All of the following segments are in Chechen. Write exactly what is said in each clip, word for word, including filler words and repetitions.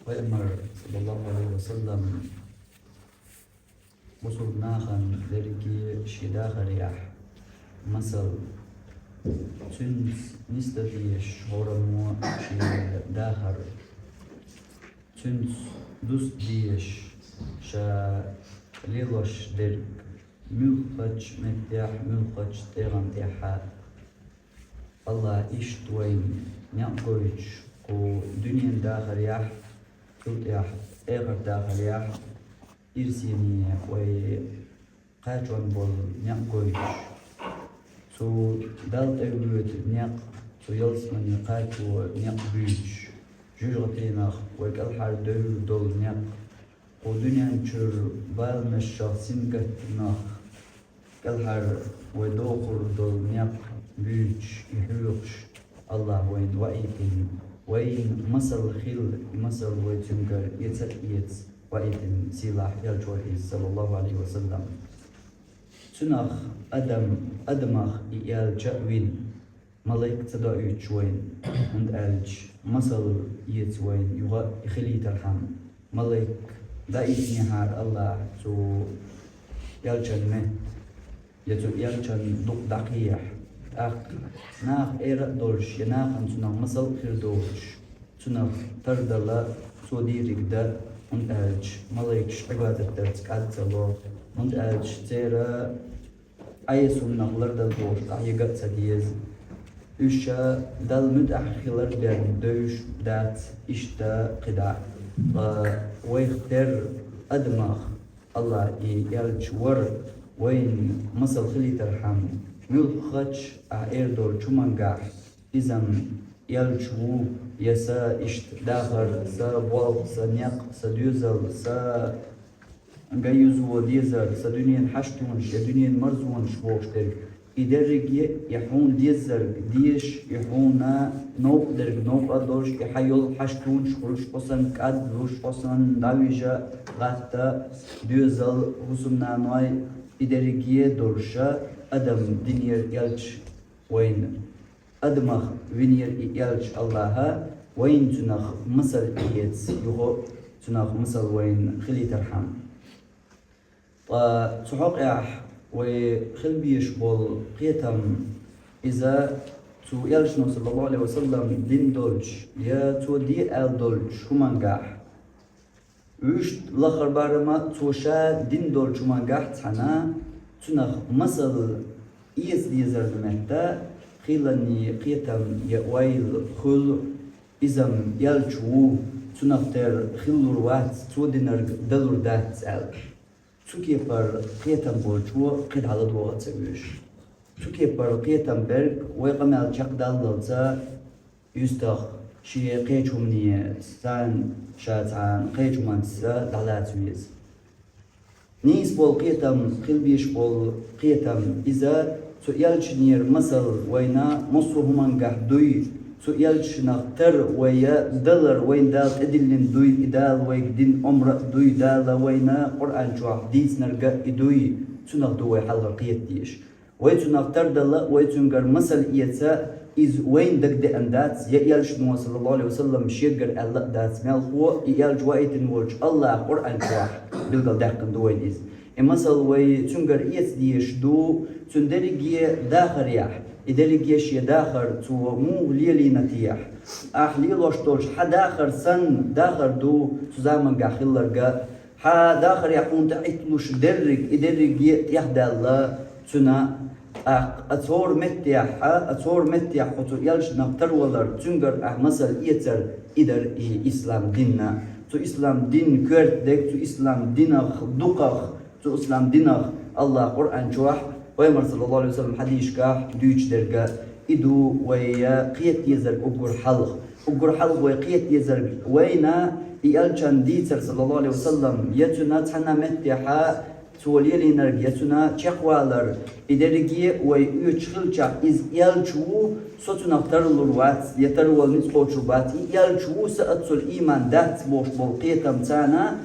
Пайхамар, саллаллаху Ӏалайхи ва саллам, бусалба нахана дерриге шен дахарехь масал, цуьнца нисдан дезаш хӀораммо шен дахар, цуьнца дусса дезаш ша лелош дерг, муьлххачу меттехь, муьлххачу тӀегӀан тӀехь а. Аллахьа иштта вайна некъ гойтуш кху дуьненан дахарехь, цул тӀаьхьа эхарт дахарехь, ирсене вай кхачон болу некъ гойтуш, цу Далла тӀе воьду некъ, цу ялсамане кхачо некъ буьйцуш, жоьжахатенах вай кӀелхьардевр долу некъ, кху дуьнен чуьра баланашах, сингаттамах кӀелхьара вай дохур долу некъ буьйцуш, и хьоькхуш, Аллахьа вайна ваийтина, вайна масал хилла, и масал вай цуьнгара эца а эца ваийтина сийлахь элча ву иза, саллаллаху Ӏалайхи ва саллам. Цунах адам, адамах и элча а вина, малайк ца доуьйтуш вайна, хӀунда аьлча масал эца вайна юха а хилийтархьама. Малайк доуьйтинехьара Аллахьа цу элчан метта, я цу элчан дукъ дӀакхехьа. ТӀаккха наха эр а долуш, я нахана цунах масал а хир доцуш, цунах тардала цо дийриг дан, хӀунда аьлча малайкаш Ӏибадат дарца кӀад ца ло, хӀунда аьлча церан Ӏеса хӀуманах лардала бохуш къахьега а ца деза. Уьш ша Далла муьтӀахь хилар бен девзаш дац иштта кхидӀа. Ткъа вайх терра адамах Аллахьа и элча вар вайна масал хилийтархьама, муьлххачу ахь эр долчу хӀумангахь, иза-м элча ву, я сан иштта дахар, сан болх, сан некъ, сан доьзал, сан гай-юзо дезар, сан дуьненан хьаштонаш я дуьненан марзонаш бохуш дерг, и дерриге а, и хьуна дезарг дезаш, и хьуна новкъа дерг новкъа а долуш, и хьан йолу хьаштонаш хуьлуш, хьо санна кӀад луш, хьо санна дӀавижа, гӀатта, доьзал, хӀусамнаной, и дерриге а долуша, адам динера элча вайна. Адамах винера и элча Аллахьа, вайна цунах масал эца, юха а цунах масал вайна хилийтархьама. Ткъа цу хьокъехь вай хила безаш болу кхетам, иза цу элчано, саллаллаху Ӏалайхи ва саллам, дина долчу я цо де аьлла долчу хӀумангахь, вуьшта лахара барама цо ша дина долчу хӀумангахь цхьаьна, цунах масал эца дезарна метта, кхеланний кхетам я ойла хуьлу, иза-м элча ву, цунах тера хиллур вац, цо динарг далур дац аьлла. Цу кепара кхетам болчо кхидӀа ладогӀа а ца оьшу. Цу кепара кхетам берг вай къамел чекхдаллалца, юьстах шен кхечу хӀумане санна, ша цхьана кхечу хӀуманца дӀалаца веза. Нийса болу кхетам, хила безаш болу кхетам, иза цу элчанера масал вайна массо а хӀумангахь дуй, цу элчанах тара вай далар вайна Дала тӀедиллина дуй, и Дала вайга дина омра а дуй, Дала вайна Къуръан чохь дийцинарг а и дуй, цунах ду вай хьалхара кхета дезаш. Вай цунах тардала, вай цуьнгара масал эца, иза вайна дагадеана дац, я элчано, саллаллаху Ӏалайхи ва саллам, шегара аьлла а дац, мелхо и элча ваийтина волчу Аллахьа Къуръан чохь билгалдаьккхина ду вайна иза. И масал вай цуьнгара эца дезаш ду, цуьнан дерриге а дахарехь, и дерриге а шен дахар цо муха лелийна техьа. Ахь лелош долчу хьан дахар санна дахар ду цу замангахь хилларг а, хьан дахарехь хьуна тӀеӀитталуш дерриг, и дерриге а тӀехдаьлла цуьнан, тӀаккха а цора меттехь, а цора меттехь хьо цу элчанах тарвалар, цуьнгара ахь масал эцар, и дара и ислам дин а. Цу ислам дин коьрта дерг, цу ислам динах дукхах, цу ислам динах Аллахьа Къуръан чохь, пайхамар, саллаллаху Ӏалайхи ва саллам, хьадисашкахь дуьйцуш дерг а, и ду вай кхета дезарг уггар хьалха. Уггар хьалха вай кхета дезарг вайна и элчан дийцар, саллаллаху Ӏалайхи ва саллам, я цуьнан цхьана меттехьа цо лелийнарг, я цуьнан чекхвалар, и дерриге а вай оьцуш хилчахь, иза элча ву, со цунах тарлур вац, я тарвала ницкъ кхочур бац, и элча ву, сан оццул ийман дац бохуш болу кхетам царна,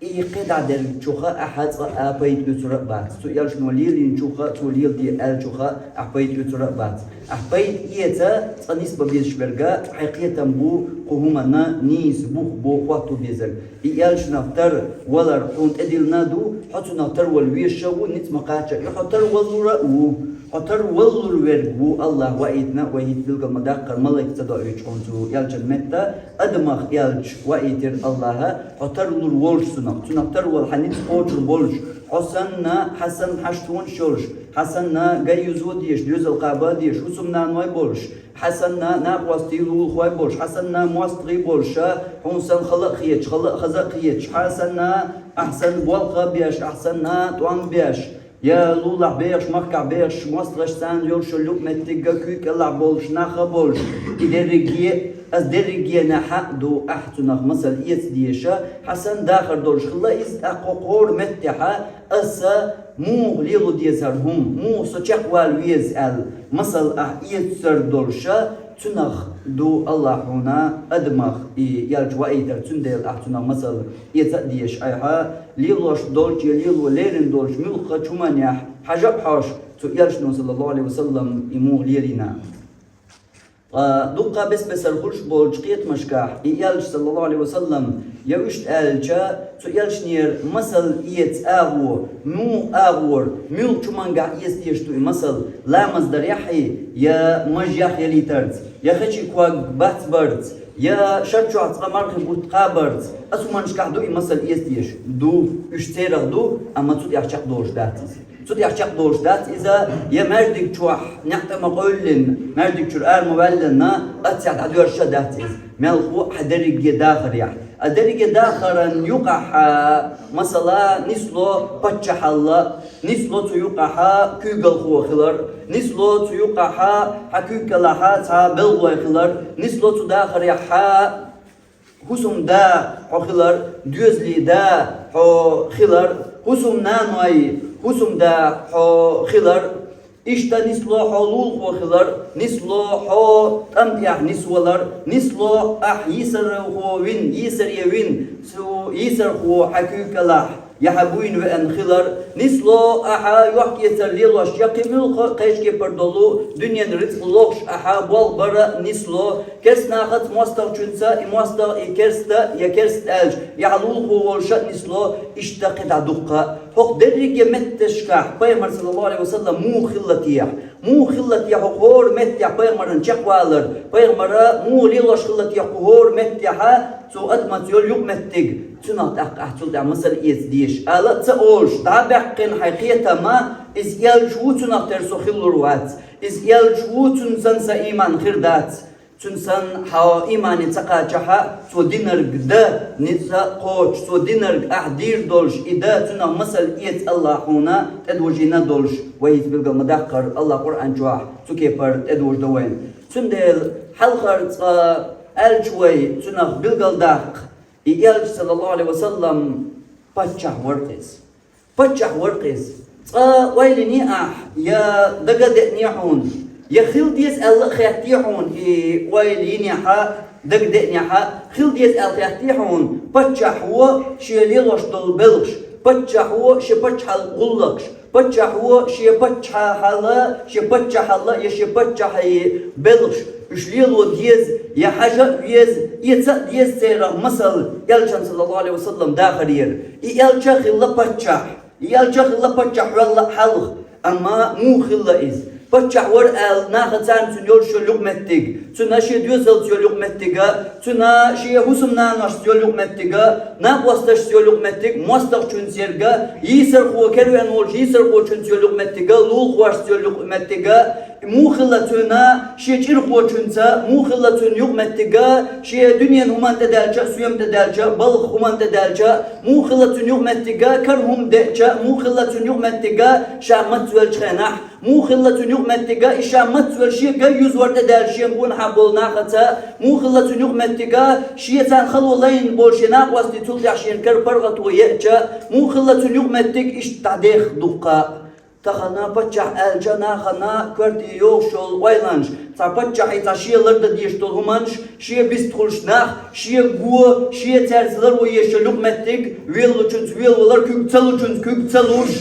И кхидӀа дерг чуха ахьа цкъа а пайда оьцура а бац. Цу элчано лелийначуха, цо леладе аьллачуха ахьа пайда оьцура а бац. Ахьа пайда эца цкъа нисбан безаш берга, хьай кхетам бу кху хӀуманна нийса бух бу хӀотто безарг. И элчанах тар валар хьуна тӀедиллина а ду, хьо цунах тар вала везаш а ву, ницкъ ма кхаччалц, и хьо тар валлур а ву. Хьо тар валлур верг ву АллахӀ ваийтина, вай хӀинца билгал ма даккхара, малайк ца доуьйтуш хьуна цу элчан метта, адамах элча ваийтира АллахӀа, хьо тар лур волуш цунах, цунах тар вала хьан ницкъ кхочур болуш, хьо санна, хьан санна хьаштонаш йолуш, хьан санна гай юзо дезаш, доьзал кхаба дезаш, хӀусамнаной болуш, хьан санна накъостий, лулахой болуш, хьан санна мостагӀий болуша, хьуна санна хала а хеташ, хала а хаза а хеташ, хьан санна, ахьа санна болх а беш, ахьа санна тӀом беш, я лулахь бехаш, махкахь бехаш, мостагӀаш, царна йолуш йолу юкъаметтиг а, куьйга кӀелахь болуш нах а болуш, и дерриге, ас дерригенахь а ду ахьа цунах масал эца дезаш, хьан санна дахар долуш хилла иза, тӀаккха кху хӀора меттехь а аса муха лело деза хӀара хӀума, муха со чекхвала веза аьлла, масал ахьа эцар долуша, цунах ду АллахӀа хьуна адамах и элча ваийтар, цундела ахьа цунах масал эца а дезаш, айхьа лелош долчу я лело лерина долчу муьлххачу хӀуманехь хьажа а хьожуш, цу элчано, саллаллаху Ӏалайхи ва саллам, и муха лелийна. Ткъа дуккха бес-бесара хуьлуш болчу кхетамашкахь и элча, саллаллаху Ӏалайхи ва саллам, я иштта аьлча, цу элчанера масал эца агӀо, муха агӀор, муьлххачу хӀумангахь эца дезаш ду и масал, ламаз дарехь а, я маж яхъялийтарца, я хечий ког бацбарца, я шар чохь цкъа мархи бутт кхабарца, оцу хӀуманашкахь ду и масал эца дезаш? Ду, уьш церах ду, амма цу тӀехь чекхдолуш дац иза. Цу тӀехь чекхдолуш дац иза, я маьждиг чохь некъ тӀе ма къевллина, маьждиг чуьра ара ма ваьллина, оццехь дӀадоьрзуш а дац иза. Мелхо а хьан дерриге дахарехь. А дерриге дахаран юкъахь а, масала, нисло паччахьалла, нисло цу юкъахь а куьйгалхо хилар, нисло цу юкъахь а хьан куьйга кӀелахь а цхьа белхалой хилар, нисло цу дахарехь а хӀусамда хьо хилар, доьзалийн да хьо хилар, хӀусамнаной хӀусамда хьо хилар, иштта нисло хьо лулахо хилар, нисло хьо тӀам тӀехь нисвалар, нисло ахь йийсархо вина, йийсаре вина, цу йийсархо хьан куьйга кӀелахь, я хьан буйна веана хилар, нисло ахьа йохк-эцар лелош я кхин муьлхха а кхечу кепара долу дуьненан рицкъ лохуш ахьа болх бар а нисло, керста нахаца мостагӀчуьнца, и мостагӀа, и керста, я керста аьлча, я хьан лулахо волуш а нисло, иштта кхидӀа дуккха а. ХӀокху дерриге метташкахь Пайхамар, саллаллаху Ӏалайхи ва саллам, муха хилла техьа? Муха хилла техьа хӀокху хӀора меттехь Пайхамаран чекхвалар? Пайхамара муха лелош хилла техьа кху хӀора меттехь а цу адамаца йолу юкъаметтиг? Цунах тӀаккха ахь цул тӀаьхьа масал эца дезаш, ала а ца олуш, дӀа а баьккхина хьайн кхетам а, иза элча ву, цунах тера со хиллур вац, иза элча ву, цуьнан санна сан ийман хир дац, цуьнан санна хьо иймане ца кхачахь а, цо динарг дан ницкъ а кхочуш, цо динарг ахь дийр долуш, и дан цунах масал эца АллахӀа хьуна тӀедожийна долуш, вай хӀинца билгал ма даккхара, АллахӀа Къуръан чохь цу кепара тӀедожадо вайна. Цундела хьалхара цкъа аьлча вай цунах билгалдаккха, и элча, саллаллаху Ӏалайхи ва саллам, паччахь вара-кх иза. Паччахь вара-кх иза. Цкъа ойла йиний ахь, я дага а деъний хьуна, я хила деза аьлла а хеттий хьуна и ойла йинехь а, дага деънехь а, хила деза аьлла хеттий хьуна паччахьо шен лелош долу белхаш, паччахьо шен паччахьалла гӀуллакхаш, паччахьо шен паччахьалла, шен паччахьалла я шен паччахьан белхаш, уьш лело деза, я хьажа а веза, эца а деза церан масал, элчан, саллаллаху Ӏалайхи ва саллам, дахарера. И элча а хилла паччахь, и элча а хилла паччахь ваьлла а хьалха, амма муха хилла иза? Паччахь вара аьлла, наха царна цуьнан йолуш йолу юкъаметтиг, цуьнан шен доьзалца йолу юкъаметтиг а, цуьнан шен хӀусамнаношца йолу юкъаметтиг а, накъосташца йолу юкъаметтиг, мостагӀчуьнца ерг а, йийсархо, кервен волчу йийсархочуьнца йолу юкъаметтиг а, лулахошца йолу юкъаметтиг а, муха хилла цуьнан шен чӀирхочуьнца, муха хилла цуьнан юкъаметтиг а, шен дуьненан хӀуманна тӀедаьлча а, соьман тӀедаьлча а, балха хӀуманна тӀедаьлча а, муха хилла цуьнан юкъаметтиг а, кара хӀума деъча а, муха хилла цуьнан юкъаметтиг а, ша мацвеллачу хенахь, муха хилла цуьнан юкъаметтиг а, и ша мацвелла шен гай юзор тӀедаьлча шен гонахьа болу нахаца, муха хилла цуьнан юкъаметтиг а, шен царна хало лайна болу шен накъостий цул тӀаьхьа шена кара паргӀато еъча, муха хилла цуьнан юкъаметтиг, иштта дӀадехха дуккха а. Тахана паччахь аьлча нахана коьрте йогӀуш йолу ойланаш, цхьа паччахье цхьа шен лардан дезаш долу хӀуманаш, шен бистхуьлуш нах, шен го, шен цаьрца ларво езаш йолу юкъаметтиг, веллачунца велавалар, куьг ца лучунца куьг ца луш,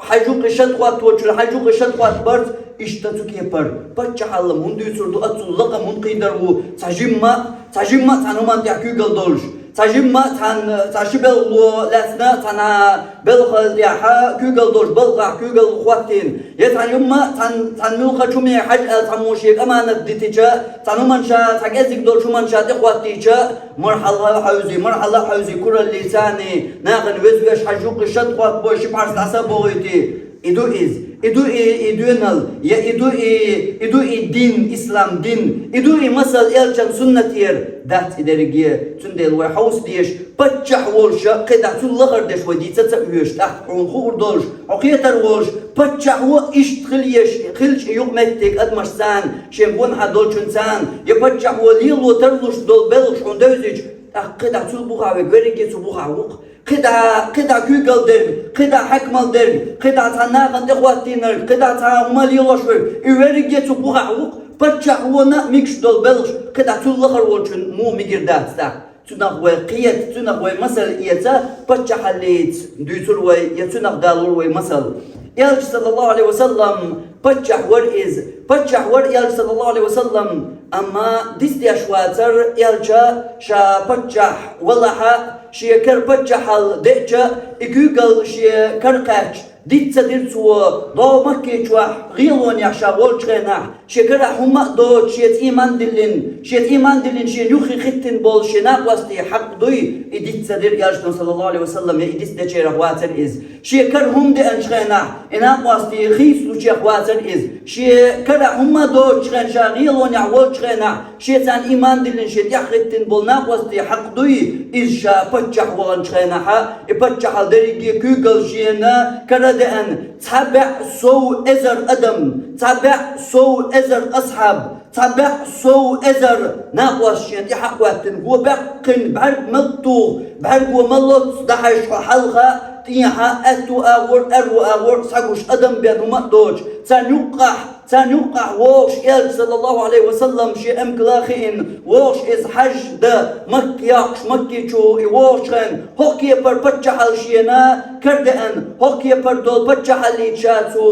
хьажа юкъе шад хӀотточун хьажа юкъе шад хӀоттабарца, иштта цу кепара паччахьалла хӀун дуьйцур ду, оццул лакхам хӀун кхийдар ву, цхьа жимма, цхьа жимма цхьана хӀуманна тӀехь куьйгалла долуш, цхьа жимма цхьана, цхьа ши белхало лаьцна цхьана белхал тӀехь куьйгалла долуш, балхахь куьйгалла хӀоттийна, я цхьа жимма цхьана, цхьана муьлххачу хӀуме хьажа аьлла цхьаммо шега аманат дитича, цхьана хӀуманаш, цхьа кӀеззиг долуш хӀуманаш тӀехӀоттийча, мархьалла а хьовзий, мархьалла а хьовзий, кураллий царний, нахана веза веш хьажа юкъе шад хӀоттабой, ши пхьарс дӀаса а бохуьйтий. И ду иза. И ду и, и доьналла, я и ду и, и ду и дин, ислам дин. И ду и масал элчан суннатера. Дац и дерриге, цундела вай хьовса дезаш, паччахь волуша, кхидӀа цул лахара деш вай дийца ца оьшу, тӀаккха хьуна хуур долуш, хьо кхетар волуш, паччахьо иштта хила езаш, хилча и юкъаметтиг адамашца, шен гонахьа долчунца, я паччахьо лело тарлуш долу белхаш хьуна девзича, тӀаккха кхидӀа цул бухахь верг верриге цу бухахь ву-кх. КхидӀа, кхидӀа куьйгалла дерг, кхидӀа хьаькамалла дерг, кхидӀа цхьана нахана тӀехӀоттийнарг, кхидӀа цхьа хӀума лелош верг, и верриге цу бухахь ву-кх, паччахьона а мегаш долу белхаш, кхидӀа цул лахара волчун муха мегар дац тӀаккха. Цунах вай кхета, цунах вай масал эца, паччахьаллица дуьйцур вай, я цунах далур вай масал. Элча, саллаллаху Ӏалайхи ва саллам, паччахь вара иза. Паччахь вара Элча, саллаллаху Ӏалайхи ва саллам, амма дицдеш вацара Элча, ша паччахь валахь а, шен кара паччахьалла деъча, и куьйгалла шен кара кхаьчча, диц ца дира цо, дӀо Макке чохь гӀелонехь ша волчу хенахь, шен карахь хӀумма а доцуш, шеца ийман диллина, шеца ийман диллина, шена юххе хӀиттина болу шен накъостий хьакъ дуй, и диц ца дира Элчано, саллаллаху Ӏалайхи ва саллам, я и диц дечарах вацара иза. Шен кара хӀума деанчу хенахь, и накъостий хийцалучех вацара иза. Шен карахь хӀумма а доцучу хенахь, ша гӀелонехь волчу хенахь, шеца ийман диллина, шен тӀехь хӀиттина болу накъостий хьакъ дуй, иза ша паччахь ваханчу хенахь, и паччахьалла дерриге куьйгалла шена кара а деана, цхьа бӀе сов эзар адам, цхьа бӀе сов эзар асхьаб, цхьа бӀе сов эзар накъост шена тӀехь а хӀоьттина, го баьккхина, бӀаьрг мел туху, бӀаьрго мел лоццу дӀахьаьжча хьалха, тӀехьа, аьтту агӀор, аьрру агӀор схьагуш адам бен хӀума а доцуш, царна юккъахь, царна юккъахь вогӀуш Элча, саллаллаху Ӏалайхи ва саллам, шен эмкала а хиъна, вогӀуш иза хьаьжда, Макка йоккхуш, Макке чу и вогӀучу хенахь, хӀокху кепара паччахьалла шена кара деана, хӀокху кепара долу паччахьаллица ша цу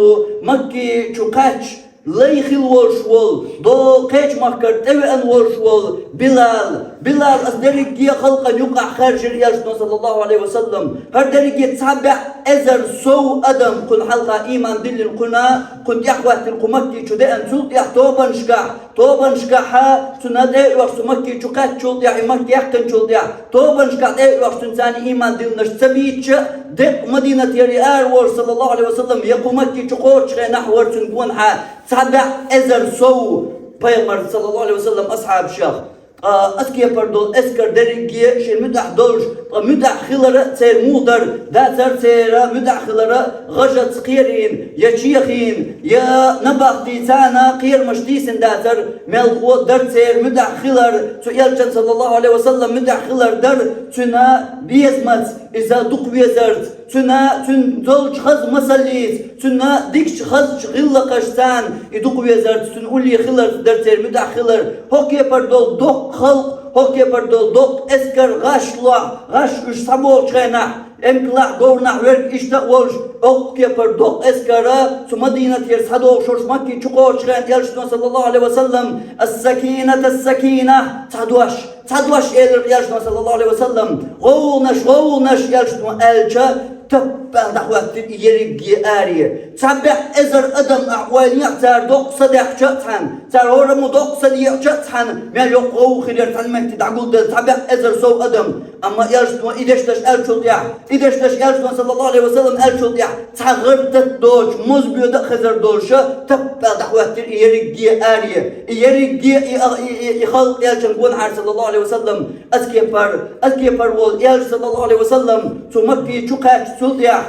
Макке чу кхаьчча, лай хила волуш волу, догӀу кхечу махкара тӀевеана волуш волу Билал. Билал аса дерриге а халкъана юккъахь хаьржира Элчано, саллаллаху Ӏалайхи ва саллам. ХӀара дерриге цхьа бӀе эзар сов адам кхунна хьалха ийман диллина, кхунна, кхунна тӀехь а хӀоьттина, кху Макке чу деана, цул тӀаьхьа тобанашкахь, тобанашкахьа цунна тӀе а оьхуш, цу Макке чу кхаьчначул тӀаьхьа, и Макка яьккхинчул тӀаьхьа, тобанашкахь тӀе а оьхуш, цуьнан царна ийман диллинарш ца бийцича, деккъа Мадинатера и ара волуш, саллаллаху Ӏалайхи ва саллам, я кху Макке чу кхочучу хенахь вара цуьнан гонахьа цхьа бӀе эзар сов. Пайхамар, саллаллаху Ӏалайхи ва саллам, асхьабашах. Ткъа аса кепара долу эскар дерриге а шен муьтӀахь долуш, ткъа муьтӀахь хилар а церан муха дара, дацара церан муьтӀахь хилар а гӀажаца кхерийна, я чехийна, я набахтий царна кхерамаш тийсина дацара, мелхо а дара церан муьтӀахь хилар, цу Элчан, саллаллаху Ӏалайхи ва саллам, муьтӀахь хилар дара, цуьнан безамца, иза дукха везарца, цуьнан, цуьнан долчу хаза масаллица, цуьнан дикачу хазачу гӀиллакхашца, и дукха везарца, цуьнан уллехь хиларца дара церан муьтӀахь хилар. ХӀокху кепара долу доккха халкъ, хӀокху кепара долу доккха эскар гӀаш лохь, гӀаш уьш схьабогӀучу хенахь, эмкалахь, говрахь верг иштта а волуш, хӀокху кепара доккха эскар а цу Мадинатера схьадогӀуш, Макке чу кхочучу хенахь Элчано, саллаллаху Ӏалайхи ва саллам, ас-сакинат, ас-сакинат, цхьа дош, цхьа дош элира Элчано, саллаллаху Ӏалайхи ва саллам, гӀовгӀанаш, гӀовгӀанаш, Элчано аьлча, таппал дӀахӀоьттира и ерриге а аре. Цхьа бӀе эзар адам, ахь ойла йехьа, цара доккха са даьхча а цхьаьна, цара хӀораммо доккха са дехьча а цхьаьна, мел йоккха гӀовгӀа хир яра цхьана метте дӀагулделла цхьа бӀе эзар сов адам. Амма Элчано и дешнаш аьллачул тӀаьхьа, и дешнаш Элчано, саллаллаху Ӏалайхи ва саллам, аьллачул тӀаьхьа, цхьа гӀар тата доцуш, моза боьда а хезар долуша, таппал дӀахӀоьттира и ерриге а аре. И ерриге а и, и, и, и халкъ Элчан гонахьара, саллаллаху Ӏалайхи ва саллам, аса кепара, аса кепара волу Элча, саллаллаху Ӏалайхи ва саллам, цу Макке чу кхаьчча, цул тӀаьхьа,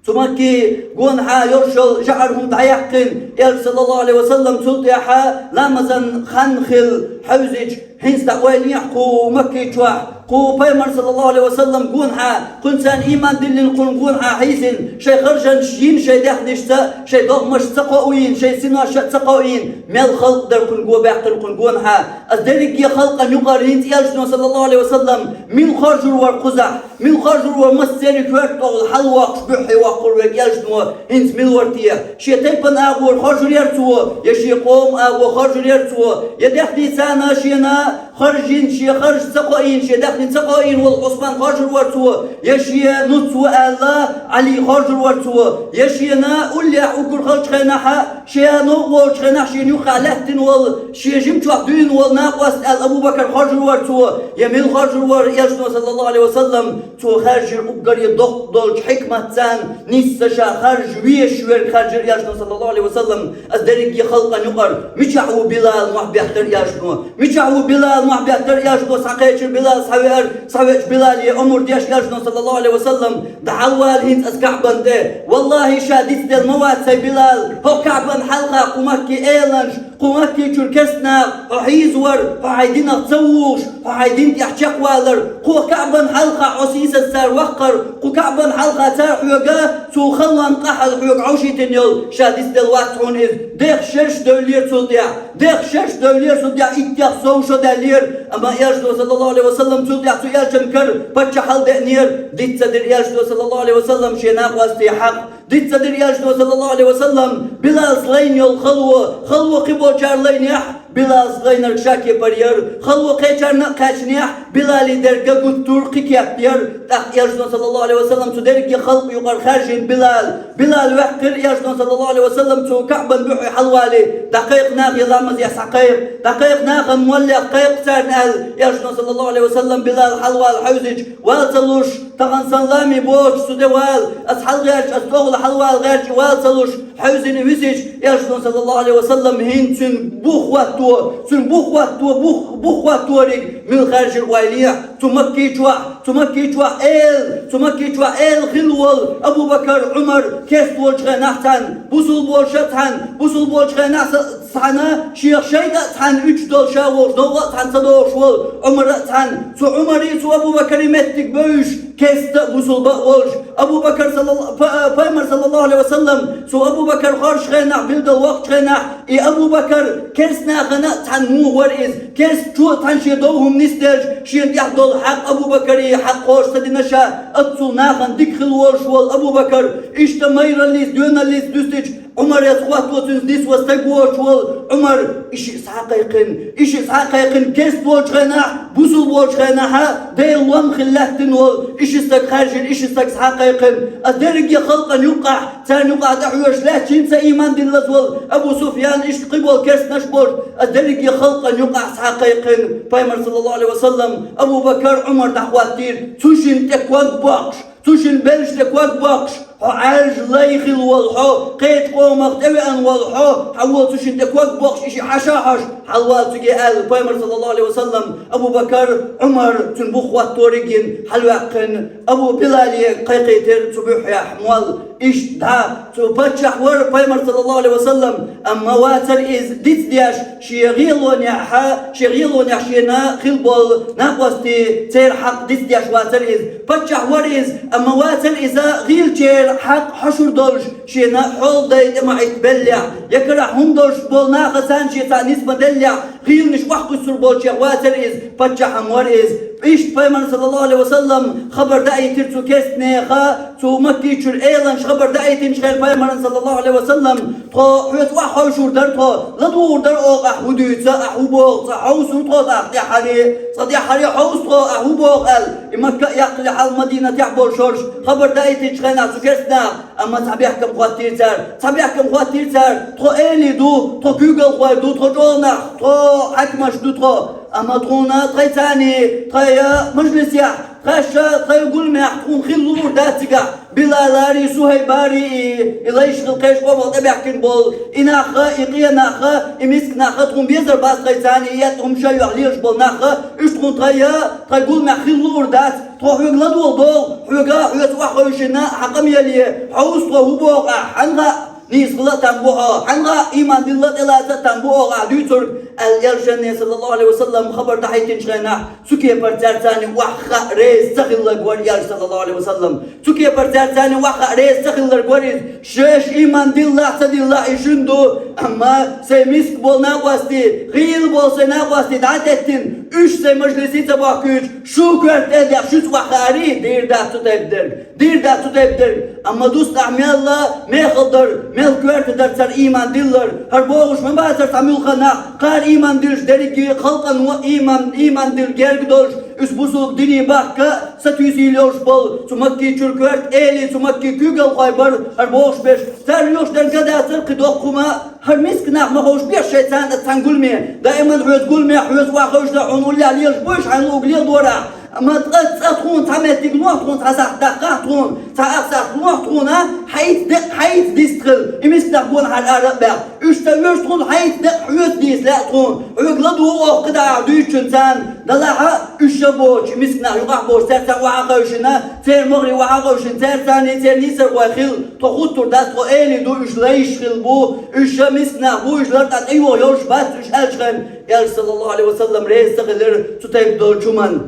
цу Макке гонахьа йолуш йолу жӀар хӀума дӀаяьккхина, Элча, саллаллаху Ӏалайхи ва саллам, цул тӀаьхьа ламазан хан хилла хьаьвзича, хӀинца дӀа ойла йехьа кху Макке чохь, Кху Пайхамар, саллаллаху Ӏалайхи ва саллам, гонахьа, кхунца иман диллина, кхунна гонахьа хьийзина, шоай харжаш йина, шоай даьхнашца, шоай догӀмашца ца кхоийна, шоай синошца ца кхоийна, мел халкъ дар кхунна го баьккхина кхунна гонахьа. Ас дерриге халкъан юкъара хӀинца Элчано, саллаллаху Ӏалайхи ва саллам, мила харжур вар кхузахь, мила харжур вар массеран коьрта тӀехула хьалвоккхуш, буьххье воккхур верг Элчано хӀинца мила вар те? Шен тайпан агӀор харжур яр цо, я шен къоман агӀор харжур яр цо, я даьхница шена харжа йина, шен харжаш ца кхоийна, шен даьхни ца кхоийна волу Ӏусман харжур вар цо, я шен нуц ву аьлла Ӏали харжур вар цо, я шена уллехь уггар халчу хенахьа, шен новкъа волчу хенахь шена юххехь лаьттина волу, шен жима чохь дуьйна волу накъост аьлла Абу-Бакар харжур вар цо, я мила харжур вар Элчано, саллаллаху Ӏалайхи ва саллам, цо хаьржира уггаре доккха долчу хьикматца, нийсса ша харжа везаш верг хаьржира Элчано, саллаллаху Ӏалайхи ва саллам. Ас дерриге халкъан юкъара: «Мичахь ву Билал?» — мохь беттара Элчано. «Мичахь ву Билал?» — мохь беттара Элчано. Схьакхечира Билал, схьавеара, схьавеача Билале омра деш Элчано, саллаллаху Ӏалайхи ва саллам: «ДӀахьалвала хӀинца ас КаӀбан тӀе. Валлахи, ша дицделла ма вац сайн Билал, хӀокху КаӀбан хьалха кху Макки эланаш, кху Макки чуьра керста нах хьо хьийзавар, хьо хьайн динах ца вухуш, хьо хьайн дин тӀехь чекхвалар, кху КаӀбан хьалха хьо сийсаза цара ваккхар, кху КаӀбан хьалха цара хьоьга цул халонна къахьалла хьоьга Ӏовшийтина йолу, ша дицделла вац хьуна иза». Дехаш шераш девллера цул тӀаьхьа, дехаш шераш девллера цул тӀаьхьа, иттех сов шо даьллера, амма Элчано, саллаллаху Ӏалайхи ва саллам, цул тӀаьхьа цу Элчанна кара паччахьалла деанера. Диц ца дира Элчано, саллаллаху Ӏалайхи ва саллам, шен накъостий хьакъ. Диц ца дира Элчано, саллаллаху Ӏалайхи ва саллам, Билалца лайна йолу хало, хало кхиболчара лайнехь, Билалца лайнарг ша кепара яра, хало кхечарна а кхаьчнехь, Билале дерг гуттар а кхин кеп яра. ТӀаккха Элчано, саллаллаху Ӏалайхи ва саллам, цу дерриге халкъан юкъара хаьржина Билал. Билал ваьккхира Элчано, саллаллаху Ӏалайхи ва саллам, цу КаӀбан буьххье хьалавале: «ДӀакхайкха нахе ламазехь схьакхайкха, дӀакхайкха нахана моллех кхайкха царна», — аьлла, Элчано, саллаллаху Ӏалайхи ва саллам, Билал хьалавала хьаьвзича, вала ца луш, тахана сан лами боцуш цу де вала, ас хьалагӀерташ, ас тӀехула хьалавала гӀерташ, вала ца луш, хьаьвзина висича, Элчано, саллаллаху Ӏалайхи ва саллам, хӀинца цуьнан бух хӀотто, цуьнан бух хӀотто, бух, бух хӀотториг мила хаьржира ойла ехьа. Цу Макки чохь, цу Макки чохь эла, цу Макки чохь эла хилла волу Абу-Бакар, Ӏумар керста волчу хенахь цхьаьна, бусулба волуш а цхьаьна, бусулба волчу хенахь са-, цхьаьна, шех шайтӀа а цхьаьна уьдуш долуш а волуш, новкъа а цхьаьна ца догӀуш волу Ӏумар а цхьаьна. Цу Ӏумарий, цу Абу-Бакарий меттиг бевзаш, керста а, бусулба а волуш, Абу-Бакар саллалла-, па-, Пайхамар, саллаллаху Ӏалайхи ва саллам, цу Абу-Бакар хоржучу хенахь, билггал воккхучу хенахь, и Абу-Бакар керста нахана а цхьаьна муха вара иза, керстачо а цхьаьна шен дов хӀума нисделча, шена тӀехь долу хьакъ Абу-Бакаре хьакъ кхочуш ца дина ша, оццул нахана дика хилла волуш волу Абу-Бакар, иштта майраллица, доьналлица дуьстича, Ӏумарца хӀотто цуьнца нисван стаг воцуш волу Ӏумар, и шиъ схьакхайкхина, и шиъ схьакхайкхина керста волчу хенахь, бусулба волчу хенахь а, Делан лом хилла лаьттина волу и ши стаг хаьржина, и ши стаг схьакхайкхина. Ас дерриге халкъан юккъахь, царна юкъахь тӀехьоьжуш лаьтташ хӀинца а ийман диллаза волу Абу Суфьян, иштта кхиболу керстанаш а болуш, ас дерриге халкъан юккъахь схьакхайкхина. Пайхамар, саллаллаху Ӏалайхи ва саллам, Абу-Бакар, Ӏумар дӀахӀоттийра, цу шинна тӀе ког боккхуш, цу шинна белшаш тӀе ког боккхуш, хьо Ӏаьржа лай хилла волу хьо, кхечу къомах тӀевеана волу хьо, хьан волу цу шинна тӀе ког боккхуш, и шиъ хьаша а хьожуш, хьалавала цуьнга, аьлла Пайхамар, саллаллаху Ӏалайхи ва саллам. Абу-Бакар, Ӏумар, цуьнан бух хӀотториг йина, хьалаваьккхина, Абу Билале кхайкхийтира цу буьххьехь молла. Иштта дӀа, цу паччахь вара Пайхамар, саллаллаху Ӏалайхи ва саллам, амма вацара иза дицдеш, шен гӀелонехь, шен гӀелонехь шена хилла болу накъостий, церан хьакъ дицдеш вацара иза. Паччахь вара иза, амма вацара иза гӀийлачеран хьакъ хьошур долуш, шена хьолдай тӀе ма Ӏиттабеллехь, я карахь хӀума долуш болу нахаца шен цхьа нисбан деллехь, гӀийланаш охьакхуьссур болчех вацара иза, паччахь-м вара иза. Иштта Пайхамарна, саллаллаху Ӏалайхи ва саллам, хабар даийтира цу керстанеха, цу Макки чуьра эланаш хабар даийтинчу хенахь Пайхамарна, саллаллаху Ӏалайхи ва саллам: «Тхо хьоьца охьахевшур дара тхо, ладугӀур дара оха ахь хӀун дуьйцу, ахь хӀун боху, цкъа хьовсур тхо ахь тӀаьххьаре, цкъа тӀаьххьаре хьовсу тхо ахь хӀун боху», — аьлла, и Макка а яккхале хьалха Мадинатехь болуш шорш хабар даийтинчу хенахь цу керстанеха, амма цхьа бехкам хӀоттийра цара, цхьа бехкам хӀоттийра цара: «Тхо элий ду, тхо куьйгалхой ду, тхо чӀогӀа нах, тхо хьаькамаш ду тхо, амма тхуна тхайцаний, тхайн мажлисехь, тхаьш тхайн гуламехь тхуна хила луур дац цигахь, Билаларий, Сухайбарий, и, и лайш хилла кхечу къомах тӀебаьхкина болу, и нахха, и къен нахха, и миска нахха тхуна безар бац тхайцаний, и этта хӀума шайн юьхь лелаш болу нахха, уьш тхуна тхайн, тхайн гуламехь хила луур дац». Тхо хьоьга ладогӀа догӀу, хьоьга хьоьца охьахевшина хьан къамеле, хьовса тхо хӀун боху ахь, хьан хаьа, Нийса хила а там бу хьо, хьанга а иман дилла а тӀелаца а там бу оха ахь дуьйцург, аьлла, Элчане, саллаллаху Ӏалайхи ва саллам, хабар дӀахӀиттинчу хенахь, цу кепара цаьрца юкъахь ваха а реза ца хилларг вара Элча, саллаллаху Ӏалайхи ва саллам. Цу кепара цаьрца юкъахь ваха а реза ца хилларг вара иза. Шаьш иман диллахь а, ца диллахь а, и шуна ду, амма сайн миска болу накъостий, гӀийла болу сайн накъостий дӀа а теттина, уьш сайн мажлисе ца бохкуьйтуш, шу коьрта тӀе а дехна, шуьца охьахаарий, дийр дац цу тайпа дерг. Дийр дац цу тайпа дерг, амма дустахь мелла мехала дара, мел коьрта дара цара иман диллар. ХӀара бохуш ма бацара цхьа муьлхха нах, кхара иман диллуш дерриге а халкъана вон иман, иман дилла герга долуш, уьш бусулба дине бахка а, сатуьйсийла йолуш болу цу Макки чуьра коьрта элий, цу Макки куьйгалхой бара хӀара бохуш берш. Цара лоьхуш дерг а дацара кхин доккха хӀума а. ХӀара миска нах ма ховшабехьа шайн царна а цхьана гуламе. Даиман хьоьца гуламехь, хьоьца охьахевшина хьуна уллехь лелаш бу уьш, хьайна луъург леладора ахь. Амма ткъа цкъа тхуна цхьа меттиг лохьа, тхуна цхьа сахьт даккхахьа тхуна, цхьа ахсахьт лохьа тхуна, хьайца декъа, хьайца дистхила, и миска нах гонахьара ара а баьхна. Уьш ца оьшу тхуна, хьайца декъа, хьоьца дийца лаьа тхуна. Хьоьга ладугӀу оха кхидӀа ахь дуьйцучун царна, делахь а уьш а боцуш, миска нах юкъахь боцуш, цаьрца охьахевшина, церан могӀаре охьахевшина, цаьрца царний церан нийсархой хилла, тхо хуттур дац, тхо элий ду, уьш лайш хилла бу, уьш а миска нах бу, уьш лартӀехь тӀейогӀу йолуш бац уьш аьллачу хенахь, Элча, саллаллаху Ӏалайхи ва саллам, реза ца хилира цу тайпа долчу хӀуманна.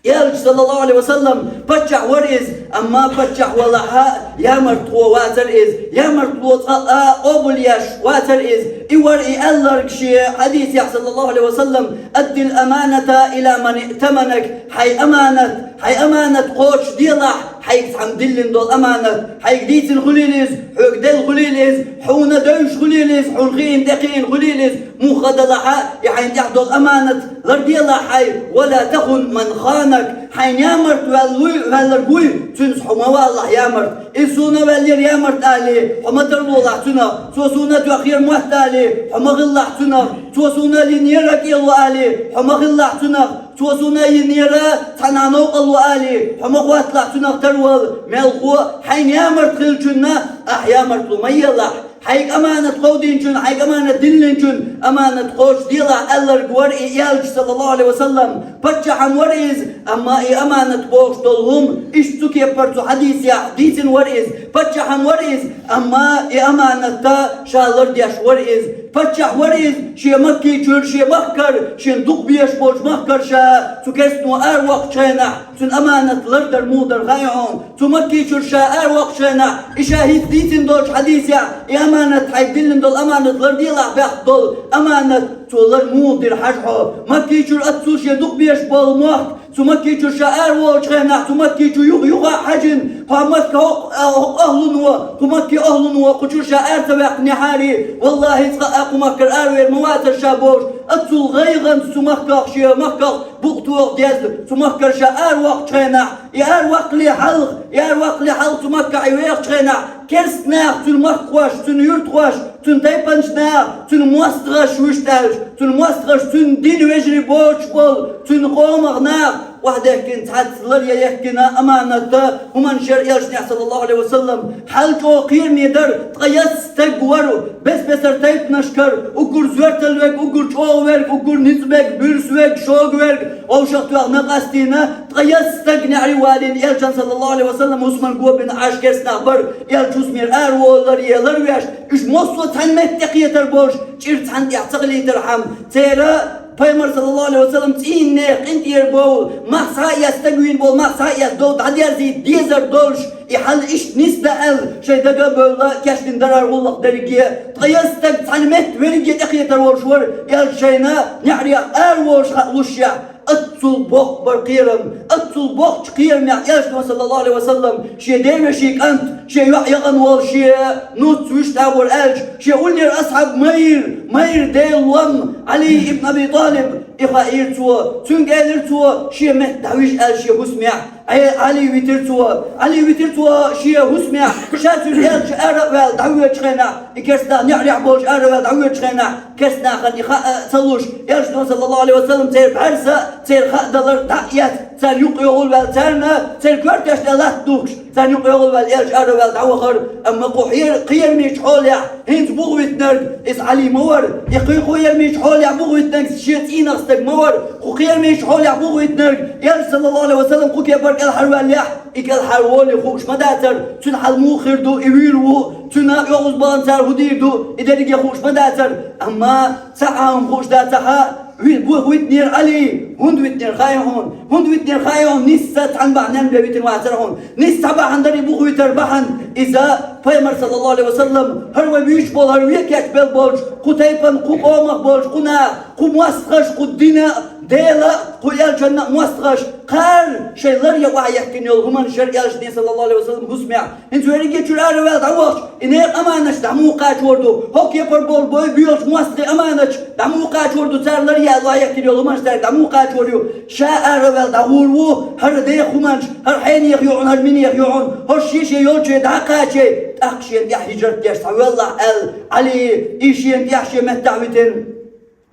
Элча, саллаллаху Ӏалайхи ва саллам, паччахь вара иза, амма паччахь валахь а, ямартхо вацара иза. Ямартло цкъа а къобалъеш вацара иза. И вара и аьлларг шен хьадисехь, саллаллаху Ӏалайхи ва саллам: «Аддил аманата ила ман иътаманак». Хьайн аманат, хьайн аманат кхочушделахь, хьайга цхьамма диллина долу аманат. Хьайга дийцина хуьлийла иза, хьоьга делла хуьлийла иза, хьуна девзаш хуьлийла иза, хьуна хиъна тӀекхиъна хуьлийла иза, муха далахь а, и хьайна тӀехь долу аманат ларделахь хьайн, «ва ла тахун ман ханак». Хьайн ямарта ваьлла вуй, ваьлларг вуй, цуьнца хьо ма валалахь ямарта. Иза суна а ваьллера ямарта алий, хьо ма тарлолахь цунах. Цо суна а тоьхнера мотт алий, хьо ма хилалахь цунах. Цо суна а йинера кӀело алий, хьо ма хилалахь цунах. Цо суна а йинера цхьана новкъарло алий, хьо ма хӀотталахь цунах тарвала. Мелхо а, хьайна ямарта хиллачунна ахь ямартло ма елахь. Хьайга аманат кховдийначун, хьайга аманат диллинчун аманат кхочушделахь аьлларг вара и Элча, саллаллаху Ӏалайхи ва саллам. Паччахьан вара иза, амма и аманат бохуш долу хӀума, иштта цу кепара цу хьадисехь дийцина вара иза. Паччахьан вара иза, амма и аманатта ша лардеш вара иза. Паччахь вара иза, шен Макки чуьра, шен махкара, шен дукха безаш болчу махкара ша цу керстано аравоккхучу хенахь, цуьнан аманат лардар муха дара хаьий хьуна? Цу Макки чуьра ша аравоккхучу хенахь, и ша хӀинца дийцина долчу хьадисехь, и аманат, хьайга диллина долу аманат ларделахь баьхна долу аманат, цо лар муха дира хьажа хьо? Макки чуьра оццул шен дукха безаш болу мохк, цу Макки чуьра ша араволучу хенахь, цу Макки чу юха-юха а хьаьжина, кху Макки хӀокху, а, хӀокху охӀлуно, кху Макки охӀлуно кху чуьра ша ара ца ваьккхинехьарий, валлахӀи, цкъа а кху махкара аравер ма вацара ша бохуш, оццул гӀайгӀанца цу махках, шен махках букъ тоха дезна, цу махкара ша аравоккхучу хенахь, и араваккхале хьалха, и араваккхале хьалха цу махкахь и вехачу хенахь, керста наха, цуьнан махкахоша, цуьнан юьртахоша, цуьнан тайпанчу наха, цуьнан мостагӀаша вуьшта аьлча, цуьнан мостагӀаша, цуьнан динан вежарий боцуш болу, цуьнан къомах наха, охьадехкина цхьацца лар ян дехкина аманатта хӀуманаш яра Элчанехь, саллаллаху Ӏалайхи ва саллам. Хьал чӀогӀа кхераме дара, ткъа яза стаг вара, бес-бесара тайпанашкара, уггар зоьртал верг, уггар чӀогӀа верг, уггар ницкъ берг, буьрса верг, шога верг, вовшах тоьхна къастийна, ткъа яза стаг неӀаре валийна Элчан, саллаллаху Ӏалайхи ва саллам, хӀусаман го бина Ӏаш керста нах бара, Элча хӀусамера араволалар е ларвеш, уьш массо а цхьана метта тӀекхетар болуш, чӀир цхьана тӀехь ца хилийтар хьама. Церан Пайхамар, саллаллаху Ӏалайхи ва саллам, цӀийнан нехан къинтӀера бовла, мах схьа а эцна, стаг вийна болу мах схьа а эцна, дов дӀадерзийта дезар долуш, и хьал иштта нисдан аьлла, шайн дага а бевлла, кечдина дара гӀуллакх дерриге а. Ткъа яза стаг цхьана метта верриге тӀекхетар волуш вара, Элча шайна неӀарех араволуш хаалушшехь, оццул боккха бара кхерам, оццул боккхачу кхерамехь Элчано, саллаллаху Ӏалайхи ва саллам, шен ден вешин кӀант, шен йоӀ яхана волу шен нуц вуьшта агӀор аьлча, шен уллера асхьаб ма йийра, ма йийра Делан лом, Ӏали ибн Аби ТӀалиб, и хаийра цо. Цуьнга элира цо, шен метта дӀавижа аьлла шен хӀусамехь. Ӏе-, Ӏали витира цо. Ӏали витира цо шен хӀусамехь. Ша цуьнан Элча ара а ваьлла дӀавоьдучу хенахь, и керста нах неӀарехь болуш ара а ваьлла дӀавоьдучу хенахь, керста нахана и хаа а ца луш, Элчано, саллаллаху Ӏалайхи ва саллам, церан бӀаьрса а, церан хаа далар дӀа а эцна, Царна юкъе йогӀулваьлла, царна церан коьртешна латта духкуш, царна юкъе йогӀулваьлла, Элча араваьлла дӀавахара, амма кху хьер-, кхерамечу хьолехь хӀинца бухавитинарг иза Ӏали ма вара. И кху-, кхерамечу хьолехь бухавитинарг шен цӀийнах стаг ма вара. Кху кхерамечу хьолехь бухавитинарг, Элча, саллаллаху Ӏалайхи ва саллам, кху кепара кӀелхьарваьллехь, и кӀелхьарволий хууш ма дацара, цуьнан хьал муха хир ду, и вуьйр ву, цуьнан йогӀуз бахана цара хӀун дийр ду, и дерриге хууш ма дацара. Амма цхьа а хӀума хууш дацахь, ви-, бу-, витинера Ӏали. ХӀунда витинера хаьий хьуна? ХӀунда витинера хаьий хьуна? Нийсса цхьана бахьанна бен витина вацара хьуна. Нийсса цхьа бахьана дара и бухавитар бахьана. Иза пайхамар, саллаллаху Ӏалайхи ва саллам, хӀара вай вуьйцуш болу, хӀара вен кечбелла болчу, кху тайпана, кху къомах болчу, кху наха, кху мостагӀаша, кху дина, Дела, кху Элчанна а мостагӀаша, кхара шайн лар ян охьаехкина йолу хӀуманаш яра Элчане, саллаллаху Ӏалайхи ва саллам, хӀусамехь. ХӀинца верриге чуьра араваьлла дӀавахча, и некъан аманаташ дӀа муха кхачор ду? ХӀокху кепара болу бой боьлхучу мостагӀийн аманаташ дӀа муха кхачор ду? Цара лар ян охьаехкина йолу хӀуманаш цаьрга дӀа муха кхачор ю? Ша араваьлла дӀагӀур ву, хӀара деха хӀуманаш, хӀара хьенех ю хьуна, хӀара минех ю хьуна, хӀорш шен-шен йолчу дӀа а кхачий, тӀаккха шена тӀехь хӀижрат деш схьавоьллахь аьлла, Ӏали, и шена тӀехь шен меттахь витина.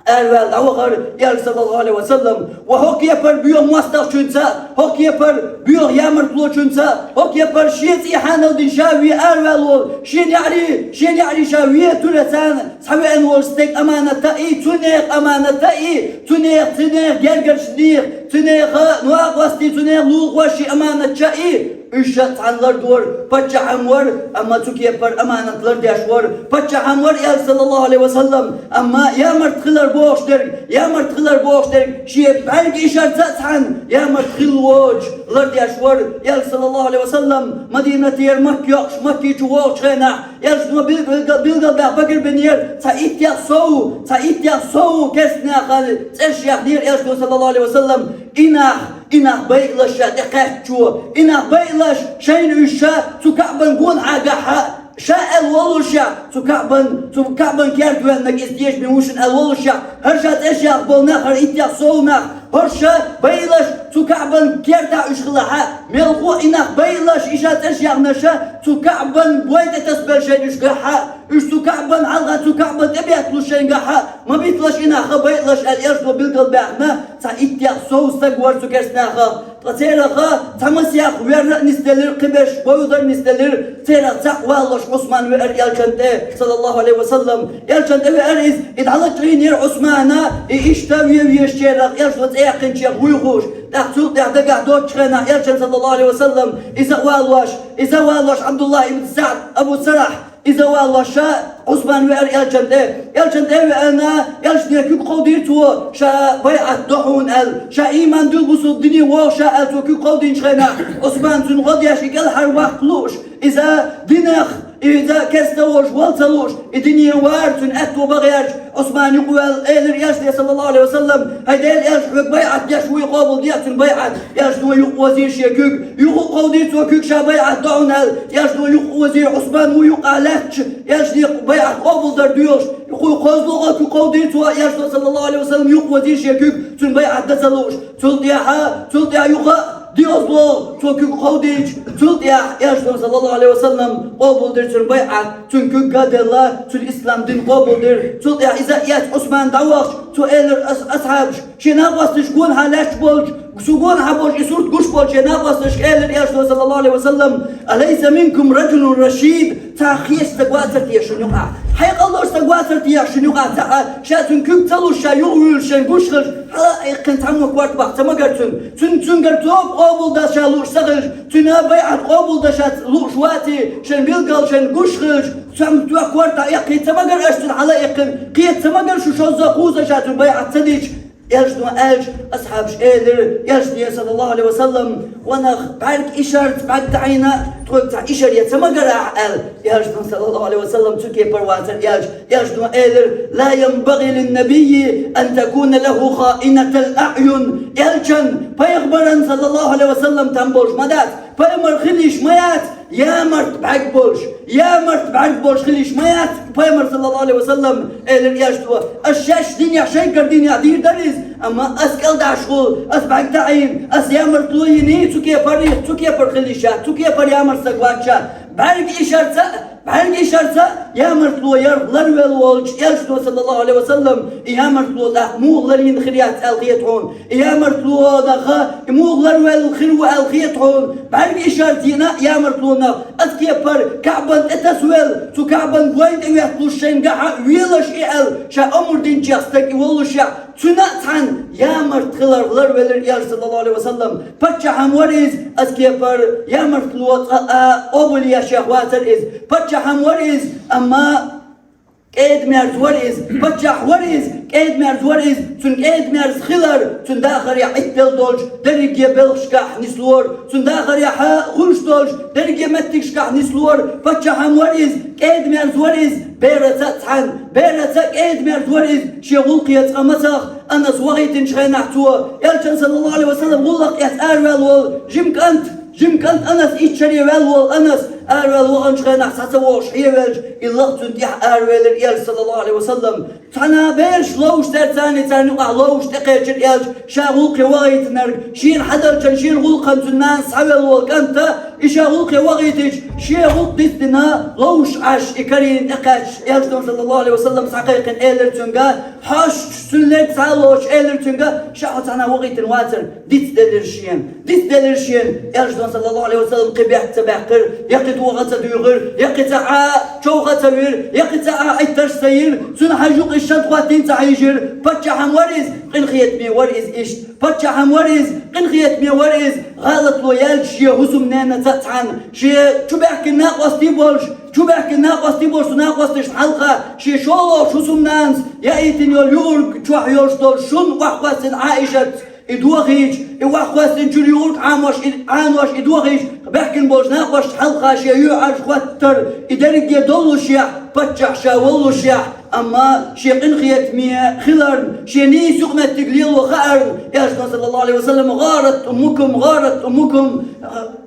Араваьлла дӀавахара Элча, саллаллаху Ӏалайхи ва саллам, ва хӀокху кепара боьха мостагӀчуьнца, хӀокху кепара боьха ямартлочуьнца, хӀокху кепара шен цӀий хьанал дина ша вен араваьлла волу, шен неӀарий, шен неӀарий ша вен туьра царна схьавеана волу стеган аманат а и, цуьнан аманат а и, цуьнан, цуьнан гергарчу нехан, цуьнан накъостийн, цуьнан лулахошийн аманаташ а и. Уьш ша цхьаьна лардора, паччахьан вара, амма цу кепара аманат лардеш вара. Паччахьан вара Элча, саллаллаху Ӏалайхи ва саллам, амма ямарт хилар бохуш дерг, ямарт хилар бохуш дерг, шен бӀаьрг ишарца а цхьаьна ямарт хилла воцуш лардеш вара Элча, саллаллаху Ӏалайхи ва саллам, Мадинатера Макка йоккхуш, Макки чу вогӀучу хенахь, Элчано билгал-, билгалбаьхна багарбинера цхьа иттех сов, цхьа иттех сов керстанехь цӀерш яьхнера Элчано, саллаллаху Ӏалайхи ва саллам, и нах, и нах байалаш ша тӀекхаьччо, и нах байалаш шайна уьш ша цу Каъбан гонахьа гахь а, ша аьлла волуш ша, цу Каъбан, цу Каъбан керта веаннаг иза тешаме ву шуна аьлла волуш ша, хӀара ша цӀерш яьхна болу нах, хӀара иттех сов нах, хӀорш ша байалаш цу Каъбан кертахь уьш хилахь а, мелхо а и нах байалаш, и ша цӀерш яьхна ша цу Каъбан бой тӀе тасабелла шайна уьш гахь а, уьш цу Каъбан хьалха, цу Каъбан тӀе бетталуш шайна гахь а, ма биталаш и нах, ха байалаш аьлла, Элчано билгалбаьхна, цхьа иттех сов стаг вара цу керстанехь. Ткъа церах цхьа масех верра а нисделира, кхиберш бовзар а нисделира, церах цхьаъ валлош Ӏусман веара Элчан тӀе, саллаллаху Ӏалайхи ва саллам. Элчан тӀе веара иза, и дӀалачкъийнера Ӏусмана, и иштта вен везачерах Элчано цӀе яьккхинчех вуй хууш. ТӀаккха цул тӀаьхьа дагахь доцучу хенахь Элчан, саллаллаху Ӏалайхи ва саллам, иза а валлош, иза а валлош Ӏабдуллахь ибн СаӀд, Абу Сарахь, иза а валлош ша Ӏусман веара Элчан тӀе. Элчан тӀе а веана, Элчане куьг кховдийра цо, ша байӀат до хьуна аьлла, ша ийман дуьллу бусулба дине вогӀу ша аьлла, цо куьг кховдийначу хенахь, Ӏусман цуьнан гӀо деш и кӀелхьарваккха лууш, иза динах, иза керста волуш вала ца лууш, и дине вара цуьнан аьтто бан гӀерташ, Ӏусман юкъаваьлла элира Элчане, саллаллаху Ӏалайхи ва саллам, хӀай Делан Элча, хьоьга байӀат деш вуй, къобалдехьа цуьнан байӀат. Элчано юкъаозийра шен куьг, юха а кховдийра цо куьг, ша байӀат до хьуна аьлла, Элчано юкъаозийра, Ӏусман ву юкъахь лаьтташ, Элчане байӀат къобалдар доьхуш, юха кхозлагӀа куьг кховдийра цо, Элчано, саллаллаху Ӏалайхи ва саллам, юкъаозийра шен куьг, цуьнан байӀат дан ца лууш. Цул тӀаьхьа, цул тӀаьхьа юха а доьазло цо куьг кховдийча, цул тӀаьхьа Элчано, саллаллаху Ӏалайхи ва саллам, къобалдира цуьнан байӀат, цуьнан куьг а делла, цуьнан ислам дин къобалдира. Цул тӀаьхьа иза а эцна Ӏусман дӀавахча, цо элира ас-, асхьабаш, шен накъосташ гонахьа лаьтташ болчу, цу гонахьа болчу и сурт гуш болчу шен накъосташка элира Элчано, саллаллаху Ӏалайхи ва саллам: «Алайса минкум раджулун рашид?» Цхьа хьеста стаг вацара те шуна юкъахь? Хьекъал долуш стаг вацара те шуна юкъахь? Цхьа а ша цуьнан куьг ца луш, ша юхавуьйлуш, шайна гуш хилча, хьала а иккхина цхьаммо корта баккха ца магара цуьнан? Цуьнан, цуьнгара тоба къобалдан ша лууш ца хилча, цуьнан байӀат къобалдан ша лууш ваций, шайна билггал шайна гуш хилча, цхьаммо тоьхна корта эккхий ца магара аша цуьнан хьала а иккхина? Кхета ца магара шу шозза кхузза ша цуьнан байӀат ца дича? Элчано аьлча, асхьабаш элира Элчане, саллаллаху Ӏалайхи ва саллам: «Ванах, бӀаьрг ишарца бӀаьрг таӀийна, тхоьга цхьа ишар ян ца магара ахьа?» аьлла. Элчано, саллаллаху Ӏалайхи ва саллам, цу кепара вацара Элча. Элчано элира: «Ла янбагӀи линнабиййи ан такуна лаху хаинатул аӀюн». Элчан, пайхамаран, саллаллаху Ӏалайхи ва саллам, там болуш ма дац, пайхамар хила йиш ма яц, ямарт бӀаьрг болуш, ямарт бӀаьрг болуш хила йиш ма яц, пайхамар, саллаллаху Ӏалайхи ва саллам, элира Элчано: «Ас шаьш динехь, шайгара динехь дийр дара иза, амма ас кӀелдӀаш хуьлу, ас бӀаьрг таӀийна, ас ямартло йиний цу кепара, цу кепара хила йиш яц, цу кепара ямарт стаг вац ша». БӀаьрг ишарца а, БӀаргашца ямартло ярх ларвелла волчу Элчано, саллаллаху Ӏалайхи ва саллам, и ямартло тӀаккха муха ларйина хир яц аьлла хета хьуна. И ямартлонах и муха ларвелла хир ву аьлла хета хьуна. БӀаргашца йина а ямартлонах, оцу кепара КаӀбан тӀе тасавелла, цу КаӀбан гойн тӀе ветталуш шайна гахь а велаш и аьлла, ша омра динчех стаг и воллушехь, цуьнан а цхьаьна ямарт хиларх ларвелира Элча, саллаллаху Ӏалайхи ва саллам. Паччахьан вара иза, оцу кепара ямартло цкъа а къобал еш вацара иза. Паччахьан вара иза, амма кӀеда-мерза вара иза. Паччахь вара иза, кӀеда-мерза вара иза. Цуьнан кӀеда-мерза хилар, цуьнан дахарехь Ӏитталла долчу дерриге белхашкахь нислора, цуьнан дахарехь хуьлуш долчу дерриге меттигашкахь нислора. Паччахьан вара иза, кӀеда-мерза вара иза, бераца а цхьаьна, бераца а кӀеда-мерза вара иза, шен гӀуллакхе цкъа мацах. Анас вахийтинчу хенахь цо, Элчан, саллаллаху Ӏалайхи ва саллам, гӀуллакх эцна араваьлла волу жима кӀант, жима кӀант Анас, итт шаре ваьлла волу Анас, араваьлла ваханчу хенахь схьа ца вогӀуш хьевелча, и лаха цунна тӀехь аравелира Элча, саллаллаху Ӏалайхи ва саллам. Цхьана бераш ловзуш дара царна, царна юкъахь ловзуш тӀекхечира Элча, ша гӀуллакхе вахийтинарг, шена хьадалчан, шена гӀуллакхан цуьнан нана схьавелла волу кӀанта, и ша гӀуллакхе вахийтича, шен гӀуллакх дицдина, ловзуш Ӏаш, и карийна тӀекхаьчча, Элчано, саллаллаху Ӏалайхи ва саллам, схьакхайкхина элира цуьнга: «Хьоьжуш, цуьнан лерг схьа а лоцуш», — элира цуьнга, ша хьо цхьана вахийтина вацара, дицделира шена, дицделира шена. Элчано, саллаллаху Ӏалайхи ва саллам, кхин бехк ца баьккхира, я кхин тоха ца дуьйхира, я кхин цхьа а човха ца вира, я кхин цхьа а Ӏиттарш ца йира, цуьнан хьажа юкъа иза шад хӀоттийна ца хьийжира. Паччахьан вара иза, къинхетаме вара иза иштта. Паччахьан вара иза, къинхетаме вара иза, гӀалатло яьлча шен хӀусамненаца а цхьаьна, шен чубаьхкина накъостий болуш, чубаьхкина накъостий болуш, цу накъосташна хьалха шен шолгӀачу хӀусамнанас яийтина йолу юург чохь йолуш долу шун охьахӀоьссина Ӏаишатца и дохийча, и охьахӀоьссинчуьра юург Ӏанош и, Ӏанош и дохийча, баьхкина болчу накъосташна хьалха шен юьхьӀаьржа хӀоттар, и дерриге доллушехь, паччахь ша воллушехь, амма шен къинхетаме хиларна, шен нийса юкъаметтиг лело хаарна, Элчано, саллаллаху Ӏалайхи ва саллам, «ГӀарат уммукум, гӀарат уммукум»,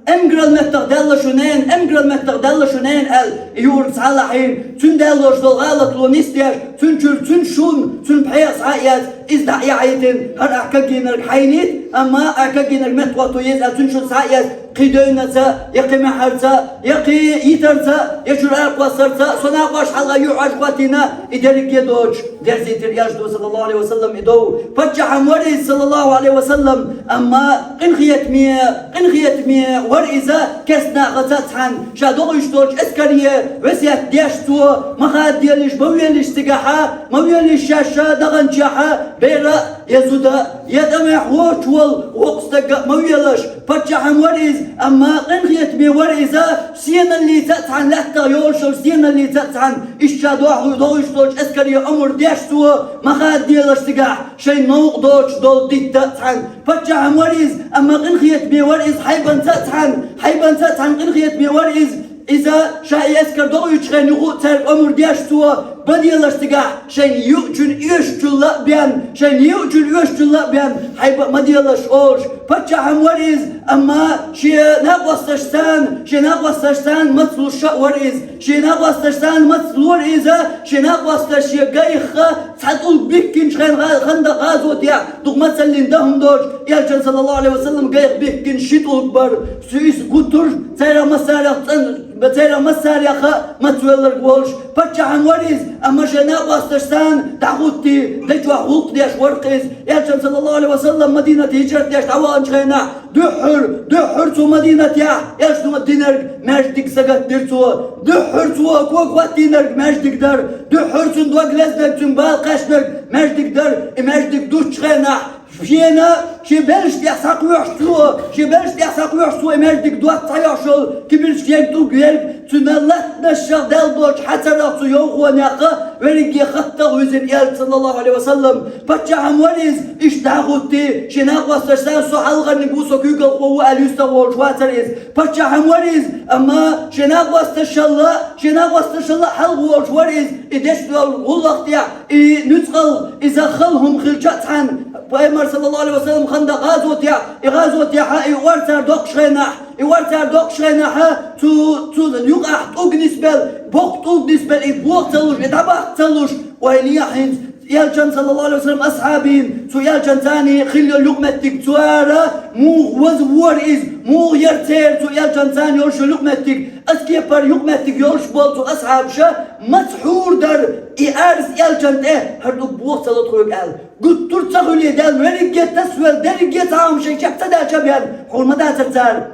«Эмгарал меттах даьлла шун нана, эмгарал меттах даьлла шун нана», — аьлла, и юург схьа а лахьийна, цуьнан даьллалуш долу гӀалатло нисдеш, цуьнан чуьра цуьнан шун, цуьнан пхьегӀа схьа а эцна, иза дӀа а яхьийтина, хӀара ахь кагийнарг хьайнийта, амма ахь кагийнарг меттахӀотто еза аьлла, цуьнан шун схьа а эцна, кхин девнаца, я кхин маьхьарца, я кхин йитарца, я чуьра аракхоссарца, со накъосташна хьалха юьхьӀаьржа хӀоттийна, и дерриге доцуш, дерзийтира Элчано, саллаллаху Ӏалайхи ва саллам, и дов. Паччахьан вара иза, саллаллаху Ӏалайхи ва саллам, амма къинхетаме, къинхетаме вара иза керста нахаца а цхьаьна, ша догӀуш долчу эскаре весет деш цо, ма хадделаш, ма велаш цигахь, ма велаш шаьш даханчохь, бер а, я зуда, я тӀамехь воцуш волу воккха стаг а ма велаш. Паччахьан вара иза, амма къинхетаме вара иза, сеналлица а цхьаьна, лаьттах йолуш йолу сеналлица а цхьаьна, иштта ша дохь-, догӀуш долчу эскаре омра деш цо, ма хадделаш цигахь, шайн новкъа доцуш долу дитта а цхьаьна. Паччахьан вара иза, амма къинхетаме вара иза хьайбанца а цхьаьна, хьайбанца а цхьаьна къинхетаме вара иза. Иза ша и эскар догӀуьйтучу хенахь юха а цаьрга омра деш цо, ма делаш цигахь, шайн юучун оьшучул а бен, шайн юучун оьшучул а бен, хьайба а ма делаш олуш. Паччахьан вара иза, амма шен накъосташца, шен накъосташца мацлуш а вара иза, шен накъосташца мацлора иза, шен накъосташ шен гайх цхьа тӀулг бихкинчу хенахь, Хандакъ гӀазотехь, дукха мацаллин дан хӀума доцуш, Элчан, саллаллаху Ӏалайхи ва саллам, гайх бихкина ши тӀулг бара, цу иза гуттар а, церан массарех цӀан-, церан массарех а мацвелларг волуш. Паччахьан вара иза, амма шен накъосташца дӀахӀуттий, де чохь гӀуллакх деш вара иза. Элчан, саллаллаху Ӏалайхи ва саллам, Мадинате хӀижрат деш дӀаваханчу хенахь, дуьххьара, дуьххьара цу Мадинатехь Элчано динарг маьждиг сагатдира цо. Дуьххьара цо кога хӀоттийнарг маьждиг дара. Дуьххьара цуьнан дог лезнарг, цуьнан бала кхаьчнарг маьждиг дара. И маьждиг дуьтучу хенахь, шена, шен белшаш тӀехь схьакхоьхьуш цо, шен белшаш тӀехь схьакхоьхьуш цо, и маьждиг доцца схьайохьуш йолу кибирчу ерг, тӀулг ерг, цуьнан латтанашшах даьлла долчу хьацарах, цу йовхонех а верриге хатта а вуьзина Элча, саллаллаху Ӏалайхи ва саллам. Паччахьан вара иза, иштта дӀахӀуттий, шен накъосташца, со хьалхарниг ву, со куьйгалхо ву аьлла, юьстах волуш вацара иза. Паччахьан вара иза, амма шен накъосташалла, шен накъосташалла хьалха волуш вара иза, и деш долу гӀуллакх тӀехь, и нуьцкъала иза хала хӀума хилча а цхьаьна, Пайхамар, саллаллаху Ӏалайхи ва саллам, Хандакъ гӀазотехь, и гӀазотехь а и орцара доккхуш хенахь, и орцара доккхуш хенахь а, цу, цу юкъахь тӀулг нисбелла, боккха тӀулг нисбелла, и бохо ца луш, и дӀабаккха ца луш, ойла е хӀинца, Элчан, саллаллаху алейхи ва саллям, асхьабийн, цу Элчанца хилла йолу юкъаметтиг, цара муха ваза вора иза, муха яра церан цу Элчанца йолуш йолу юкъаметтиг, аса кепара юкъаметтиг йолуш болу цу асхьабаша маца хьур дара и арз Элчан тӀе, хӀара ду боху ца ло тхоьга аьлла. Гуттар а ца хуьлий, Дела, верриге тасавелла, дерриге а цхьа а хӀума шайга чекх ца даьлча а бен, хьур ма дацара цара.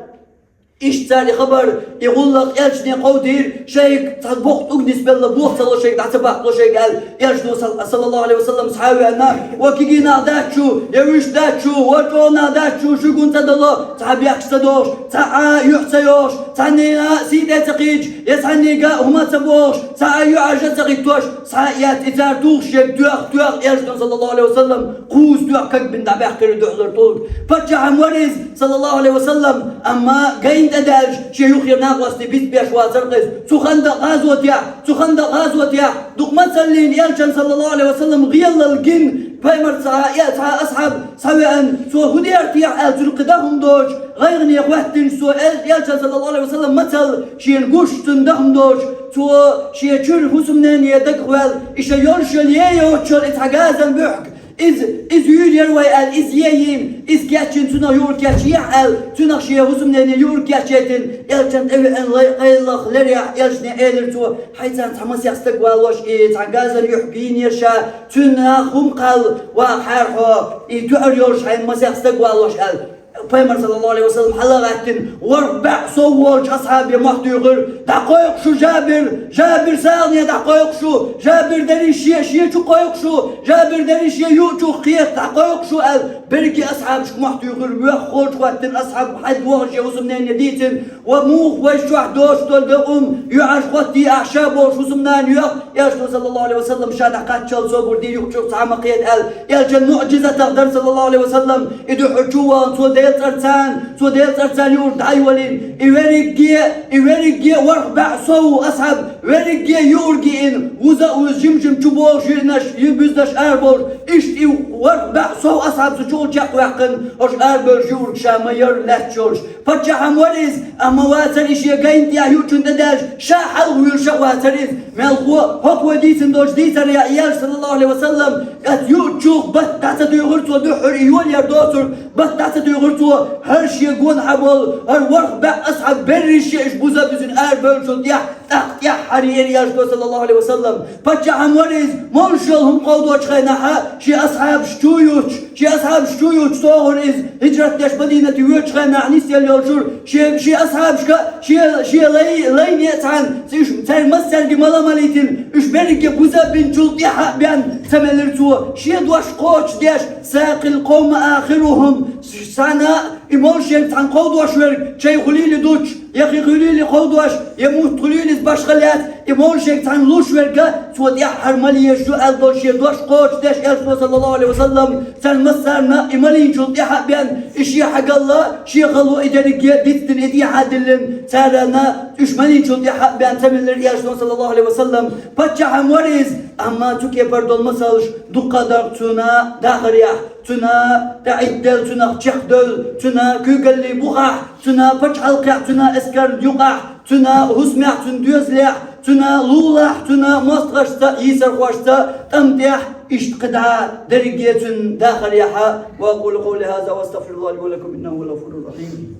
Иштта цара и хабар, и гӀуллакх Элчане кховдийра, шайга цхьа боккха тӀулг нисбелла, боху ца ло шайга, дӀа ца баккхало шайга аьлла, Элчано, сал-, саллаллаху алейхи ва саллям, схьа а веана, ва кегий нах дац шу, я вуьш дац шу, ва чӀогӀа нах дац шу, шуьгун ца дало, цхьа бехкаш ца дохуш, цхьа а юьхь ца йохуш, цхьаннена а сий тӀе ца кхийдаш, я цхьаннега а хӀума ца бохуш, цхьа а юьхьӀаьржа а ца хӀиттош, схьа а эцна, и цара тухуш ерг тоьхна, тоьхна, Элчано, саллаллаху алейхи ва саллям, кхузза тоьхна кагбина дӀабаьккхира дуьхьалара тӀулг. Паччахьан вара иза, саллаллаху алейхи ва саллям, амма гайна тӀе даьлча, шен юххера накъостий бицбеш вацара иза. Цу Хандакъ гӀазотехь, цу Хандакъ гӀазотехь, дукха ма ца лийна Элчан, саллаллаху алейхи ва саллям, гӀелал гина, пайхамар цхьа, э, цхьа асхьаб схьавеана, цо хӀун дер техьа аьлла, цуьнан кхин дан хӀума доцуш, гӀайгӀане хӀоьттина цо, Эл-, Элчан, саллаллаху алейхи ва саллям, мацалла, шена гуш, цуьнан дан хӀума доцуш, цо шен чуьра хӀусамнене дагахь ваьлла, и шайн йолуш йолу е йоцуш йолу и цхьа газан буьхьиг, иза, иза юьйр яра вай аьлла, иза е йийна, иза кечйина, цунах юург кечйехьа аьлла, цунах шен хӀусамнене юург кечйийтина, Элчан тӀе веана лай-, къайлаха лерехь, Элчане элира цо, хьайца цхьа масех стаг валош, и цхьа газан юьхь гийнера ша, цуьнан нах хӀума кхалла вахахьара хьо, и туьхьар йолуш хьайна масех стаг валош аьлла. Пайхамар, саллаллаху алейхи ва саллям, хьала а гӀаьттина, ворхӀ бӀе сов волчу асхьабе мохь туьйхира: «ДӀакхойкху шу Жабир! Жабир сагӀане дӀакхойкху шу! Жабир дерриш шен, шен чу кхойкху шу! Жабир дерриш шен юучух кхета, дӀакхойкху шу!» аьлла, берриге а асхьабашка мохь туьйхира, воьхна холчу хӀоттийна асхьаб хьаьдда вахана шен хӀусамнене дийцина, ва муха вайша чохь доцуш долу декъум, юьхьӀаьржа хӀоттае ахь ша бохуш хӀусамнана йоьхна, Элчано, саллаллаху алейхи ва саллям, ша дӀакхаччалц собар де, юкъ чуьра цхьа а ма кхета аьлла, Элчан муӀжизатах дара, саллаллаху алейхи ва саллям, и дуьхьал чу а вахана, цо Делан цӀарца, цо Делан цӀарца юург дӀа а йолийна, и верриге, и верриге ворхӀ бӀе сов асхьаб, верриге юург йиъна, вуза а вуьзна, жим-жим чу богӀуш, йиънаш, йи-, буьзнаш арабовлуш, иштта и ворхӀ бӀе сов асхьаб цу чухула чекхваьккхина, оцу арабевллачу юург ша ма яра лаьтташ йолуш. Паччахьан вара иза, амма вацара и шен гайна тӀехь юучунна тӀе даьлча, ша хьалха вуьйлуш а вацара иза. Мелхо, хӀокхо дийцина долчу дийцарехь Элча, саллаллаху алейхи ва саллям, оцу юучух батта дӀа ца туьйхира цо, дуьххьара и йолаяр доцург, батта дӀа ца туьйхира цо, хӀара шен гонахьа болу, хӀара ворхӀ бӀе асхьаб берриш а иштта буза а буьзина арабевллачул тӀаьхьа, тӀаккха тӀаьххьара еара Элчано, саллаллаху алейхи ва саллям. Паччахьан вара иза, молуш йолу хӀума кховдочу хенахь а, шен асхьабаш чу а юттуш, шен асхьабаш чу а юттуш тохура иза, хӀижрат деш Мадинате воьдучу хенахь нисъелла йолчуьра, шен, шен асхьабашка, шен, шен лай-, лайне а цхьаьна, уьш, цаьрга массаьрга мала а малийтина, уьш берриге буза а бинчул тӀаьхьа а бен ца мелира цо, шен дош кхочушдеш: «Сакъил къовма ахирухум», цхьана и молуш ерг цхьаьна кховдош верг чай хуьлийла дучу, я хи хуьлийла кховдош, я мутт хуьлийла иза башха лаьцна, и молуш ерг цхьаьна луш верг а цо тӀаьххьара мала езаш ю аьлла долу шен дош кхочушдеш Элчано, саллаллаху алейхи ва саллям, царна массарна и малийначул тӀаьхьа а бен, и шен хьагалла, шен хало и дерриге а дицдина, и тӀехьа а диллина, царна уьш малийначул тӀаьхьа а бен ца мелира Элчано, саллаллаху алейхи ва саллям. Паччахьан вара иза, амма цу кепара долу масалш дуккха а дара цуьнан дахарехь, цуьнан тӀаьхьа итт дел, цуьнах чекхдевлла, цуьнан куьйгаллин бухахь, цуьнан пачхьалкхехь, цуьнан эскарна юкъахь, цуьнан хӀусамехь, цуьнан доьзалехь, цуьнан лулахь, цуьнан мостагӀашца, йийсархошца, тӀам тӀехь, иштта кхидӀа дерриге цуьнан дахарехь. وأقول قولي هذا وأستغفر الله لي ولكم إنه هو الغفور الرحيم.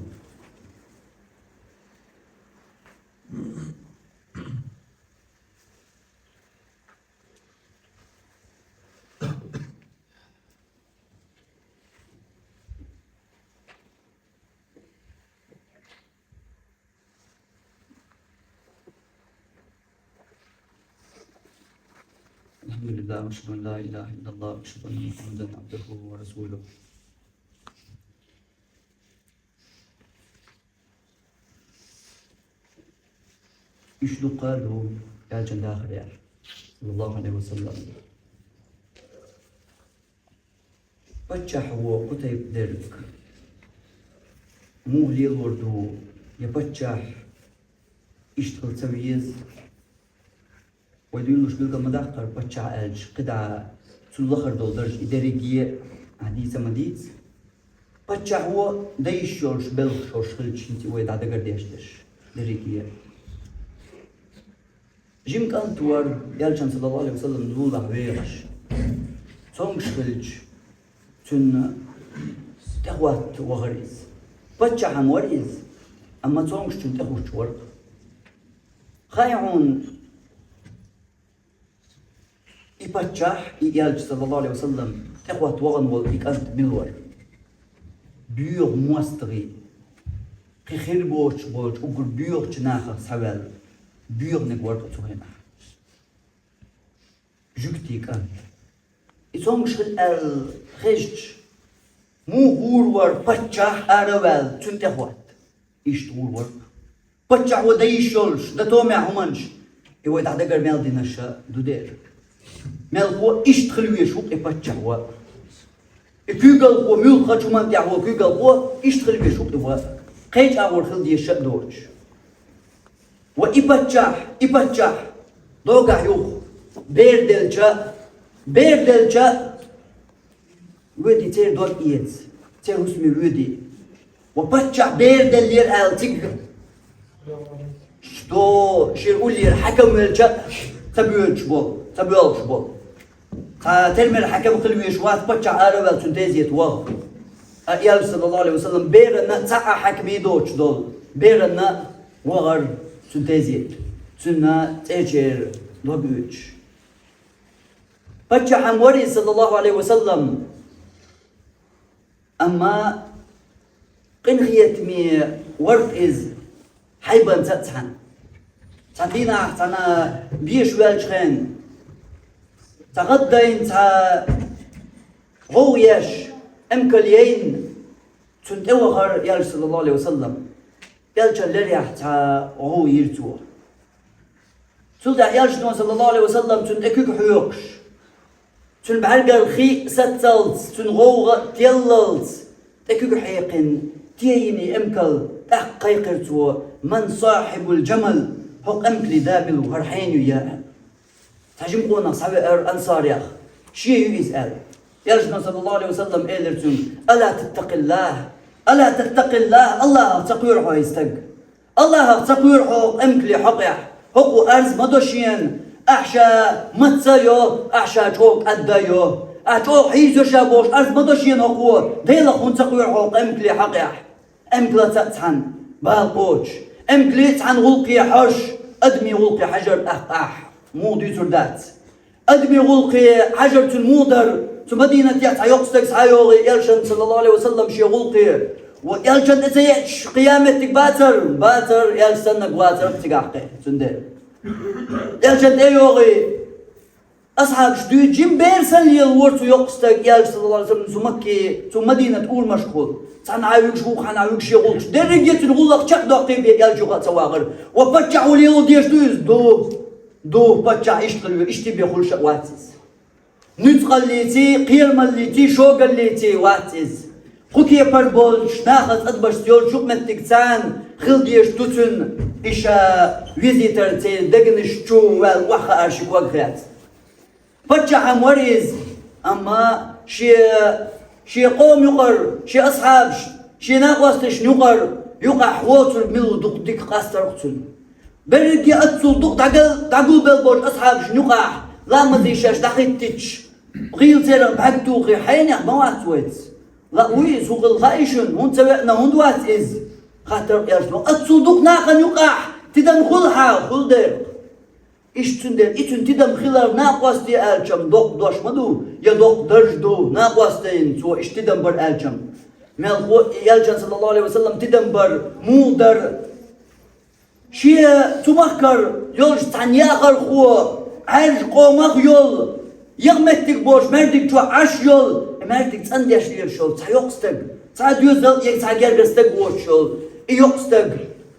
الحمد لله، وأشهد أن لا إله إلا الله، وأشهد أن محمدا عبده ورسوله. Уьш дуккха а ду Элчан дахарехь, саллаллаху алейхи ва саллям. Паччахьо кху тайпа дерг муха лелор ду, я паччахь иштта хила ца веза? Вай дуьйцуш билгал ма даккхара, паччахь аьлча, кхидӀа цунна лахара долу дарж и дерриге а дийца ма дийца. Паччахьо дан йиш йолуш белхаш хилча, хӀинца и вай дӀадагардеш дерш дерриге а. Жима кӀант вара Элчан, саллаллаху алейхи ва саллям, лулахь вехаш. Цомгаш хилча, цунна тӀехӀотта вахар из. Паччахь-м вар из, амма цомгаш цунна тӀехӀутташ вар. Хаий хьона, и паччахь, и Элча, саллаллаху Ӏалайхи ва саллам, тӀехӀотта вахана вола и кӀант мила вар? БоьӀа моастагӀий, кхы хир боацаш болча уггар боьхача нахах цхьаваьнна, боьханиг вар-кх цу хенахь. Жугтий кӀант. И цомгаш хилла аьлла хезча, муха гӀур вар паччахь ара а ваьнна, цунна тӀехӀотта? Иштта гӀур вар. Паччахьо дан йиш йолаш, дан томехь хӀуманаш, и вай дӀа дагара мел динарш ду дера. Мелхо иштта хила везаш ву-кх и паччахьо. И куьйгалхо, муьлххача хӀуманна тӀехь вола куьйгалхо иштта хила везаш ву-кх и ва. Кхеча агӀор хила дезаш а доцуш. Ва и паччахь, и паччахь, догахь юха, бер делча, бер делча, воьдий церан дог эца, церан хӀусаме воьдий. Ва паччахь бер деллера аьлла цига, до шера уллера хьаькам велча а ца боьдуш болу, ца боьлхуш болу. Цхьа тера мера хьаькам хила везаш вац паччахь ара а ваьнна цунна тезета ваха. Ткъа Элча, саллаллаху Ӏалайхи ва саллам, беранна цхьа а хьаькамий доцуш долу, беранна вахара цунна тезета, цуьнан цӀерачеран дог оьцуш. Паччахь-м вар иза, саллаллаху Ӏалайхи ва саллам, амма къинхетаме вар-кх иза хьайбанца а цхьаьна. Цхьа дийнахь цхьана беша ваьллачу хенахь, цхьа гӀаддайна, цхьа гӀовгӀа еш, эмкал яйна, цунна тӀевахара Элча, саллаллаху Ӏалайхи ва саллам. Элчан лерехь цхьа гӀовгӀа йира цо. Цул тӀаьхьа Элчано, саллаллаху Ӏалайхи ва саллам, цунна тӀе куьг хьоькхуш, цуьнан бӀаьргара хи сацалц, цуьнан гӀовгӀа теллалц, тӀе куьг хьекхина, тӀе йина и эмкал, тӀаккха кхайкхира цо: «Ман сахьибул-жамал? ХӀокху эмкалийн да мила ву, хӀара хьенан ю я?» Цхьа жима къонах схьавеара ансарех, шен ю иза аьлла. Элчано, саллаллаху Ӏалайхи ва саллам, элира цуьнга: «Ала таттакъиллахӀ? Ала таттакъиллахӀ? АллахӀах ца кхоьру хьо, хӀай стаг? АллахӀах ца кхоьру хьо хӀокху эмкалийн хьокъехь? ХӀокхо арз ма до шена, ахь ша мацца а йо, ахь ша чӀогӀа кӀадда а йо, ахь чӀогӀа хьийза йо ша бохуш арз ма до шена хӀокхо, Делах хӀунда ца кхоьру хьо хӀокху эмкалийн хьокъехь?» Эмкалца а цхьаьна бала кхочуш, эмкалийн а цхьаьна гӀуллакхе хьожуш, адамийн гӀуллакхе хьажар тӀаккха ахь муха дуьйцур дац. Адамийн гӀуллакхе хьажар цуьнан муха дара? Цу Мадинатехь цхьа йоккха стаг схьа а йогӀий Элчанна, саллаллаху Ӏалайхи ва саллам, шен гӀуллакхе, ва Элчанна тӀе ца еача, кхин меттиг бацара? Бацара, Элча саннарг вацара-кх цигахь кхин, цундела. Элчанна тӀе а йогӀий, асхьабаш дуьйцу, жима бер санна лелавора цу йоккха стаг, Элча, саллаллаху Ӏалайхи ва саллам, цу Макке, цу Мадинат урамашкахула. Цхьанхьа вуьгуш, вукханхьа вуьгуш шен гӀуллакхаш. Дерриге а цуьнан гӀуллакх чекхдоккхий бен Элча юха а ца вагӀара. Ва паччахьо лело дезаш ду иза? Ду. Ду, паччахь иштта хила веза, иштта бен хуьлуш а вац иза. Нуьцкъаллиций, кхерамаллиций, шогаллиций вац иза. Кху кепара болчу нахаца тӀадабаршца йолчу юкъаметтиг царна хила дезаш ду цуьнан, и ша везийтар церан дегнаш чу ваьлла охьахаар ши ког хецна. Паччахь-м вара иза, амма шен, шен къоман юкъара, шен асхьабашна, шен накъосташна юкъара, юкъахь воцург мила ву дукха дика къастар-кх цуьнан. Берриге а оццул дукха дӀагал-, дӀагулбелла болчу асхьабашна юкъахь ламазий шаьш дӀахӀиттича, гӀийла церан бӀаьрг тухий хьенех ма вац вайца. Лаа вуй иза, хӀун хилла хаьий шуна, хӀунда ца веана, хӀунда вац иза? Хаттар-кх Элчано. Оццул дукха нахана юкъахь тидам хуьлу хьан? Хуьлу дера. Иштта цундела и цуьнан тидам хилар накъостий аьлча-м доккха дош ма ду, я доккха дарж ду накъостийна цо иштта тидам бар аьлча-м. Мелхо и Элчан, саллаллаху Ӏалайхи ва саллам, тидам бар муха дара? Шен цу махкара йолчу цхьана яхархо, Ӏаьржа къомах йолу, яха меттиг боцуш маьждиг чохь Ӏаш йолу, и маьждиг цӀандеш лелаш йолу цхьа йоккха стаг, цхьа доьзал а, я цхьа гергара стаг воцуш йолу и йоккха стаг,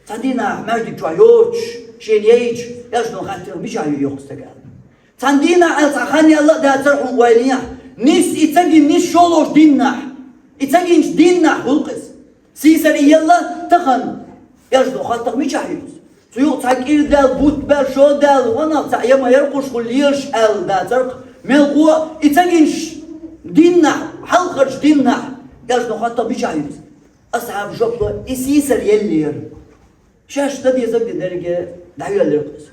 цхьана дийнахь маьждиг чохь йоцуш, шена яйча, Элчано хаттира: «Мичахь ю и йоккха стаг?» аьлла. Цхьана дийнахь аьлла, цхьа хан яьлла а дацара хьуна ойла, нисса и ца гина, нисса шолгӀачу дийнахь, и ца гинчу дийнахь хуьлу-кх иза. Сийсара и елла тахана. Элчано хаттар: «Мичахь ю иза?» Цу юкъа цхьа кӀира даьлла, бутт баьлла, шо даьлла, ванах цхьаъ я ма яра кхуш хуьлу лелаш аьлла дацара-кх. Мелхо и ца гинчу дийнахь, хьалхарчу дийнахь, Элчано хаттар: «Мичахь ю иза?» Асхьабаша жоп ло: «И сийсара еллера». Шаьш дан дезарг дерриге дӀайоьллира-кх иза.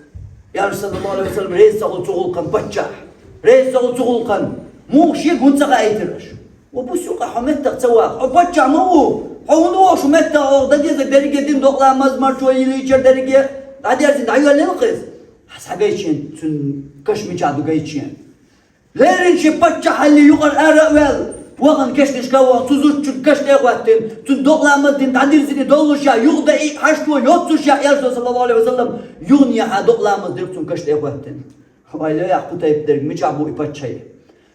Элча, саллаллаху Ӏалайхи ва саллам, реза ца хуьлу цу гӀуллакхана паччахь. Реза ца хуьлу цу гӀуллакхана. Муха шега хӀунда ца хаийтар аша? Ва бус юкъа хьо меттах ца ваха. Хьо паччахь ма ву. Хьо хӀунда воху меттах оха дан деза дерриге дина докъа ламаз марчо йилийчар дерриге дӀадерзина дӀайоьллина кхеза? Хьан схьагайчен цуьнан каш мичахь ду гайчен? Леррина шен паччахьалле юкъара ара а ваьлла, вахана кешнашка а вахана, цу зудчун каш тӀе а хӀоьттина, цуьнан докъа ламаз дина дӀадирзина и доллушехь, юха дан и хьашто йоццушехь, Элчано, саллаллаху Ӏалайхи ва саллам, юханехьа докъа ламаз дира цуьнан каш тӀе а хӀоьттина. Вай лоьяхь кху тайпа дерг мичахь бу и паччахье?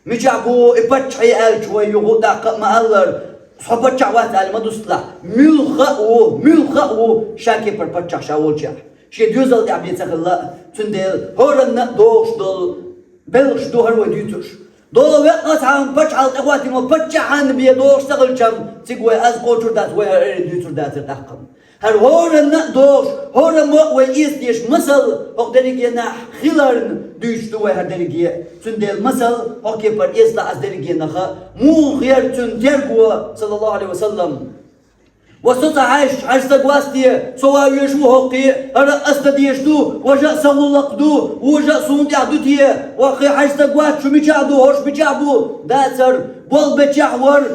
Мичахь бу и паччахье аьлча, вай юха а даккха а ма-аллара, со паччахь вац аьлла ма дусталахь. Муьлхха а ву, муьлхха а ву, ша кепара паччахь ша волчехь. Шен доьзал тӀехь бен ца хилла а, цундела хӀоранна а догӀуш долу белхаш ду хӀара вай дуьйцурш. Дола веккъа цхьана пачхьалкх тӀехӀоттийна ван паччахьан бен догӀуш ца хилчам, цига вай аз кхочур дац, вай хӀара аьлла дуьйцур дацара тӀаккха. ХӀара хӀоранна а догӀуш, хӀораммо а вай эца дезаш масал, хӀокху дерригенахь хиларна дуьйцуш ду вай хӀара дерриге а. Цундела масал, хӀокху кепара эцалахь ас дерригенах а, муха яра цуьнан терго, саллаллаху Ӏалайхи ва саллам. Ва со ца хьаьжча, хьажа стаг вац те, со ван везаш ву хӀокхе, хӀара ас дан дезаш ду, важа а сан гӀуллакх ду, вожа а суна тӀехь ду те, ва кхин хьажа стаг вац, шу мичахь ду, хӀорш мичахь бу, дацара, болх бечохь а вара,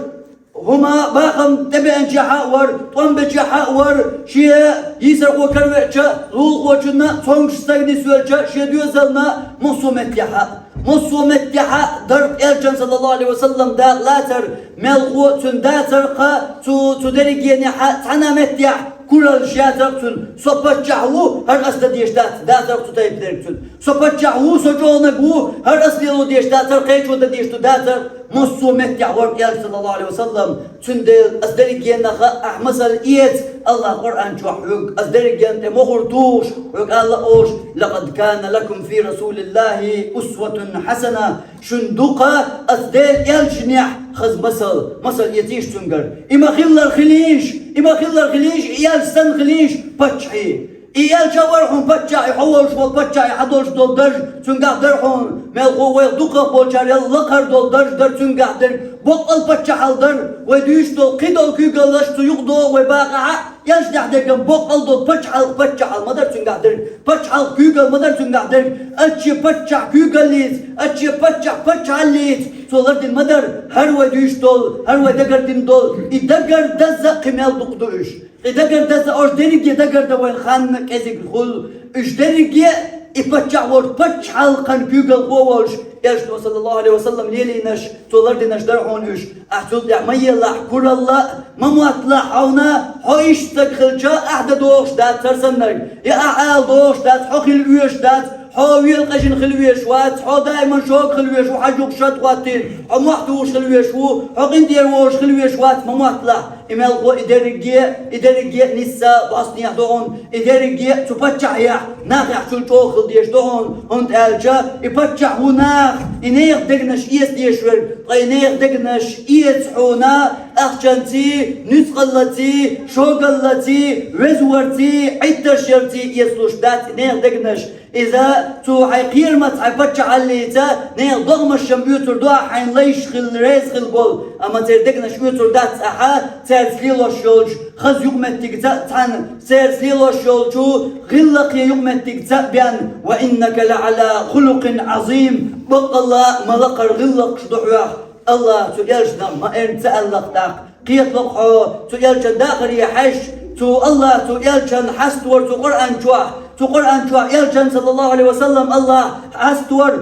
хӀума бахам тӀебеанчохь а вара, тӀом бечохь а вара, шен йийсархо каравеача, лулахочунна цомгуш стаг нисвелча, шен доьзална массо а меттехь а, массо а меттехь а дара Элчан, саллаллаху Ӏалайхи ва саллам, дакъа лацар, мелхо а цуьнан дацар-кх, цу, цу дерригенехь а цхьана а меттехь кураллаш яцар-кх цуьнан, со паччахь ву, хӀара ас дан дезаш дац, дацар-кх цу тайпа дерг цуьнан. Со паччахь ву, со чӀогӀаниг ву, хӀара ас лело дезаш дацар, кхечо дан дезаш ду дацар, массо а меттехь вара Элча, саллаллаху Ӏалайхи ва саллам. Цундела ас дерригенах а ахь масал эца, АллахӀа Къуръан чохь хьоьга, ас дерригенна тӀе мухӀар тухуш, хьоьга ала а олуш: «Лакъад кана лакум фи расулиллахи усватун хьасана». Шуна ду-кха ас Делан элчанехь хаза масал, масал эцийша цуьнгара. И ма-хиллара хилийша, и ма-хиллара хилийша, и элча санна хилийша паччахье. И элча а вара хьуна паччахь, и хьо волуш волу паччахь, и хьан долуш долу дарж, цуьнгахь дара хьуна, мелхо вайх дукхах болчара ял лакхара долу дарж дара цуьнгахь дерг, боккъал паччахьалла дара, вай дуьйцуш долу кхин долу куьйгаллаш, цу юкъа догӀу вай бакъахь а, элчанехь дерг-м боккъал долу пачхьалкх паччахьалла ма дара цуьнгахь дерг, пачхьалкх куьйгалла ма дара цуьнгахь дерг, аццо паччахь куьйгаллица, аццо паччахь паччахьаллица, цо лардина ма дара, хӀара вай дуьйцуш долу, хӀара вай дагардина долу, и дагардазза а кхин мел дукха ду уьш. И дагардазза, уьш дерриге дагардан вайн хан кӀезиг хуьлу, уьш дерриге а и паччахь волчу паччахьалкхан куьйгалхо волуш, Элчано, саллаллаху Ӏалайхи ва саллам, лелийнарш, цо лардинарш дара хьуна уьш. Ахь цул тӀаьхьа ма елахь куралла а, ма мотталахь хьуна, хьо иштта стаг хилча, ахь дан догӀуш дац цара саннарг, я ахь ала догӀуш дац, хьо хила оьшуш дац, хьо велакъежина хила везаш вац, хьо даиман шога хила везаш ву, хьажа юкъа шад хӀоттийна, хьо мохь тухуш хила везаш ву, хьо къинтӀера вожуш хила везаш вац, ма мотталахь. И мелхо, и дерриге, и дерриге а нисса бӀостанехьа ду хьуна, и дерриге а цу паччахьехь, нахехь чул чӀогӀа хила дезаш ду хьуна, хӀунда аьлча и паччахь ву наха, и нехан дегнаш эца дезаш верг, ткъа и нехан дегнаш эца хьуна ахчанций, нуьцкъаллаций, шогаллаций, везаварций, Ӏиттарш ярций эцалуш дац и нехан дегнаш. Иза цу хьайн кхерамаца, хьайн паччахьаллица нехан догӀмашшам оьцур ду ахь, хьайн лайш хила, реза хила болу, амма церан дегнаш оьцур дац ахьа, цаьрца лелош йолчу хаза юкъаметтигца а цхьаьна, цаьрца лелош йолчу гӀиллакхе юкъаметтигца а бен: «Ва иннака ла Ӏала хулукъин Ӏазим», баккъалла а ма лакхара гӀиллакхаш ду хьоьх. АллахӀа цу элчанах ма-, эрна ца аьллакх тӀаккха, кхеталакх хьо, цу элчан дахаре хьаьжча, цу АллахӀа цу элчан хьаставора цу Къуръан чохь, цу Къуръан чохь элчан, саллаллаху Ӏалайхи ва саллам, АллахӀа хьаставора,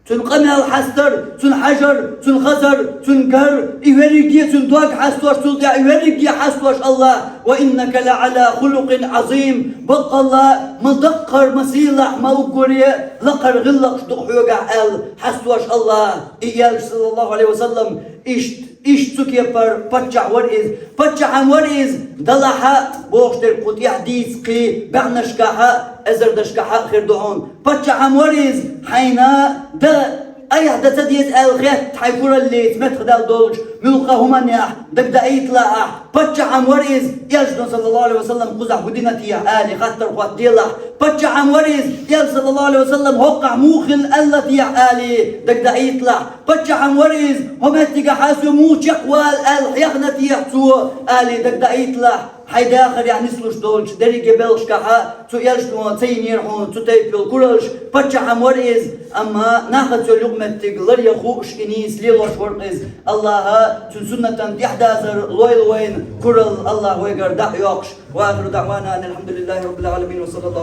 цуьнан къамел хьастар, цуьнан хьажар, цуьнан хазар, цуьнан гар, и верриге а цуьнан дог хьаставора, цул тӀаьхьа и верриге а хьаставора АллахӀа: «Ва иннака ла Ӏала хулукъин Ӏазим», баккъалла а ма даккхара, ма сийлахь, ма уггаре а лакхара гӀиллакхаш ду хьоьгахь аьлла, хьаставора АллахӀа и элча, саллаллаху Ӏалайхи ва саллам, иштта, иштта цу кепара паччахь вара иза. Паччахьан вара иза, далахь а, бохуш дерг кху тӀехь дийца кхин бӀаьхнашкахь а, эзардашкахь а хир ду хьуна. Паччахьан вара иза, хьайна дан, айхьа дан ца деза аьлла хетта, хьайн кураллица меттахдала долчу, Муьлхха хӀуманехь дагадаийталахь ахь, паччахьан вара иза, Элчано, саллаллаху Ӏалайхи ва саллам, кхузахь хӀун дина техьа, алий, хаттар хӀоттаделахь. Паччахьан вара иза, Элча, саллаллаху Ӏалайхи ва саллам, хӀокхахь муха хилла аьлла техьа, алий, дагадаийталахь. Паччахьан вара иза, хӀокху меттигахь со муха чекхвала аьлла хьехна техьа цо, алий, дагадаийталахь. Хьайн дахарехь нислуш долчу дерриге белхашкахьа цу Элчано ца йинера хьуна цу тайпа йолу кураллаш, паччахьан вара иза, амма нахаца йолу юкъаметтиг ларъян хууш и нийса лелош вара иза. АллахӀа цуьнан суннатан тӀаьхьадазар лойла вайна, куралла АллахӀа вайгара дӀа а йоккхуш. Ва ахиру даъвана анил хьамдулиллахӀи раббил Ӏаламин ва саллаллаху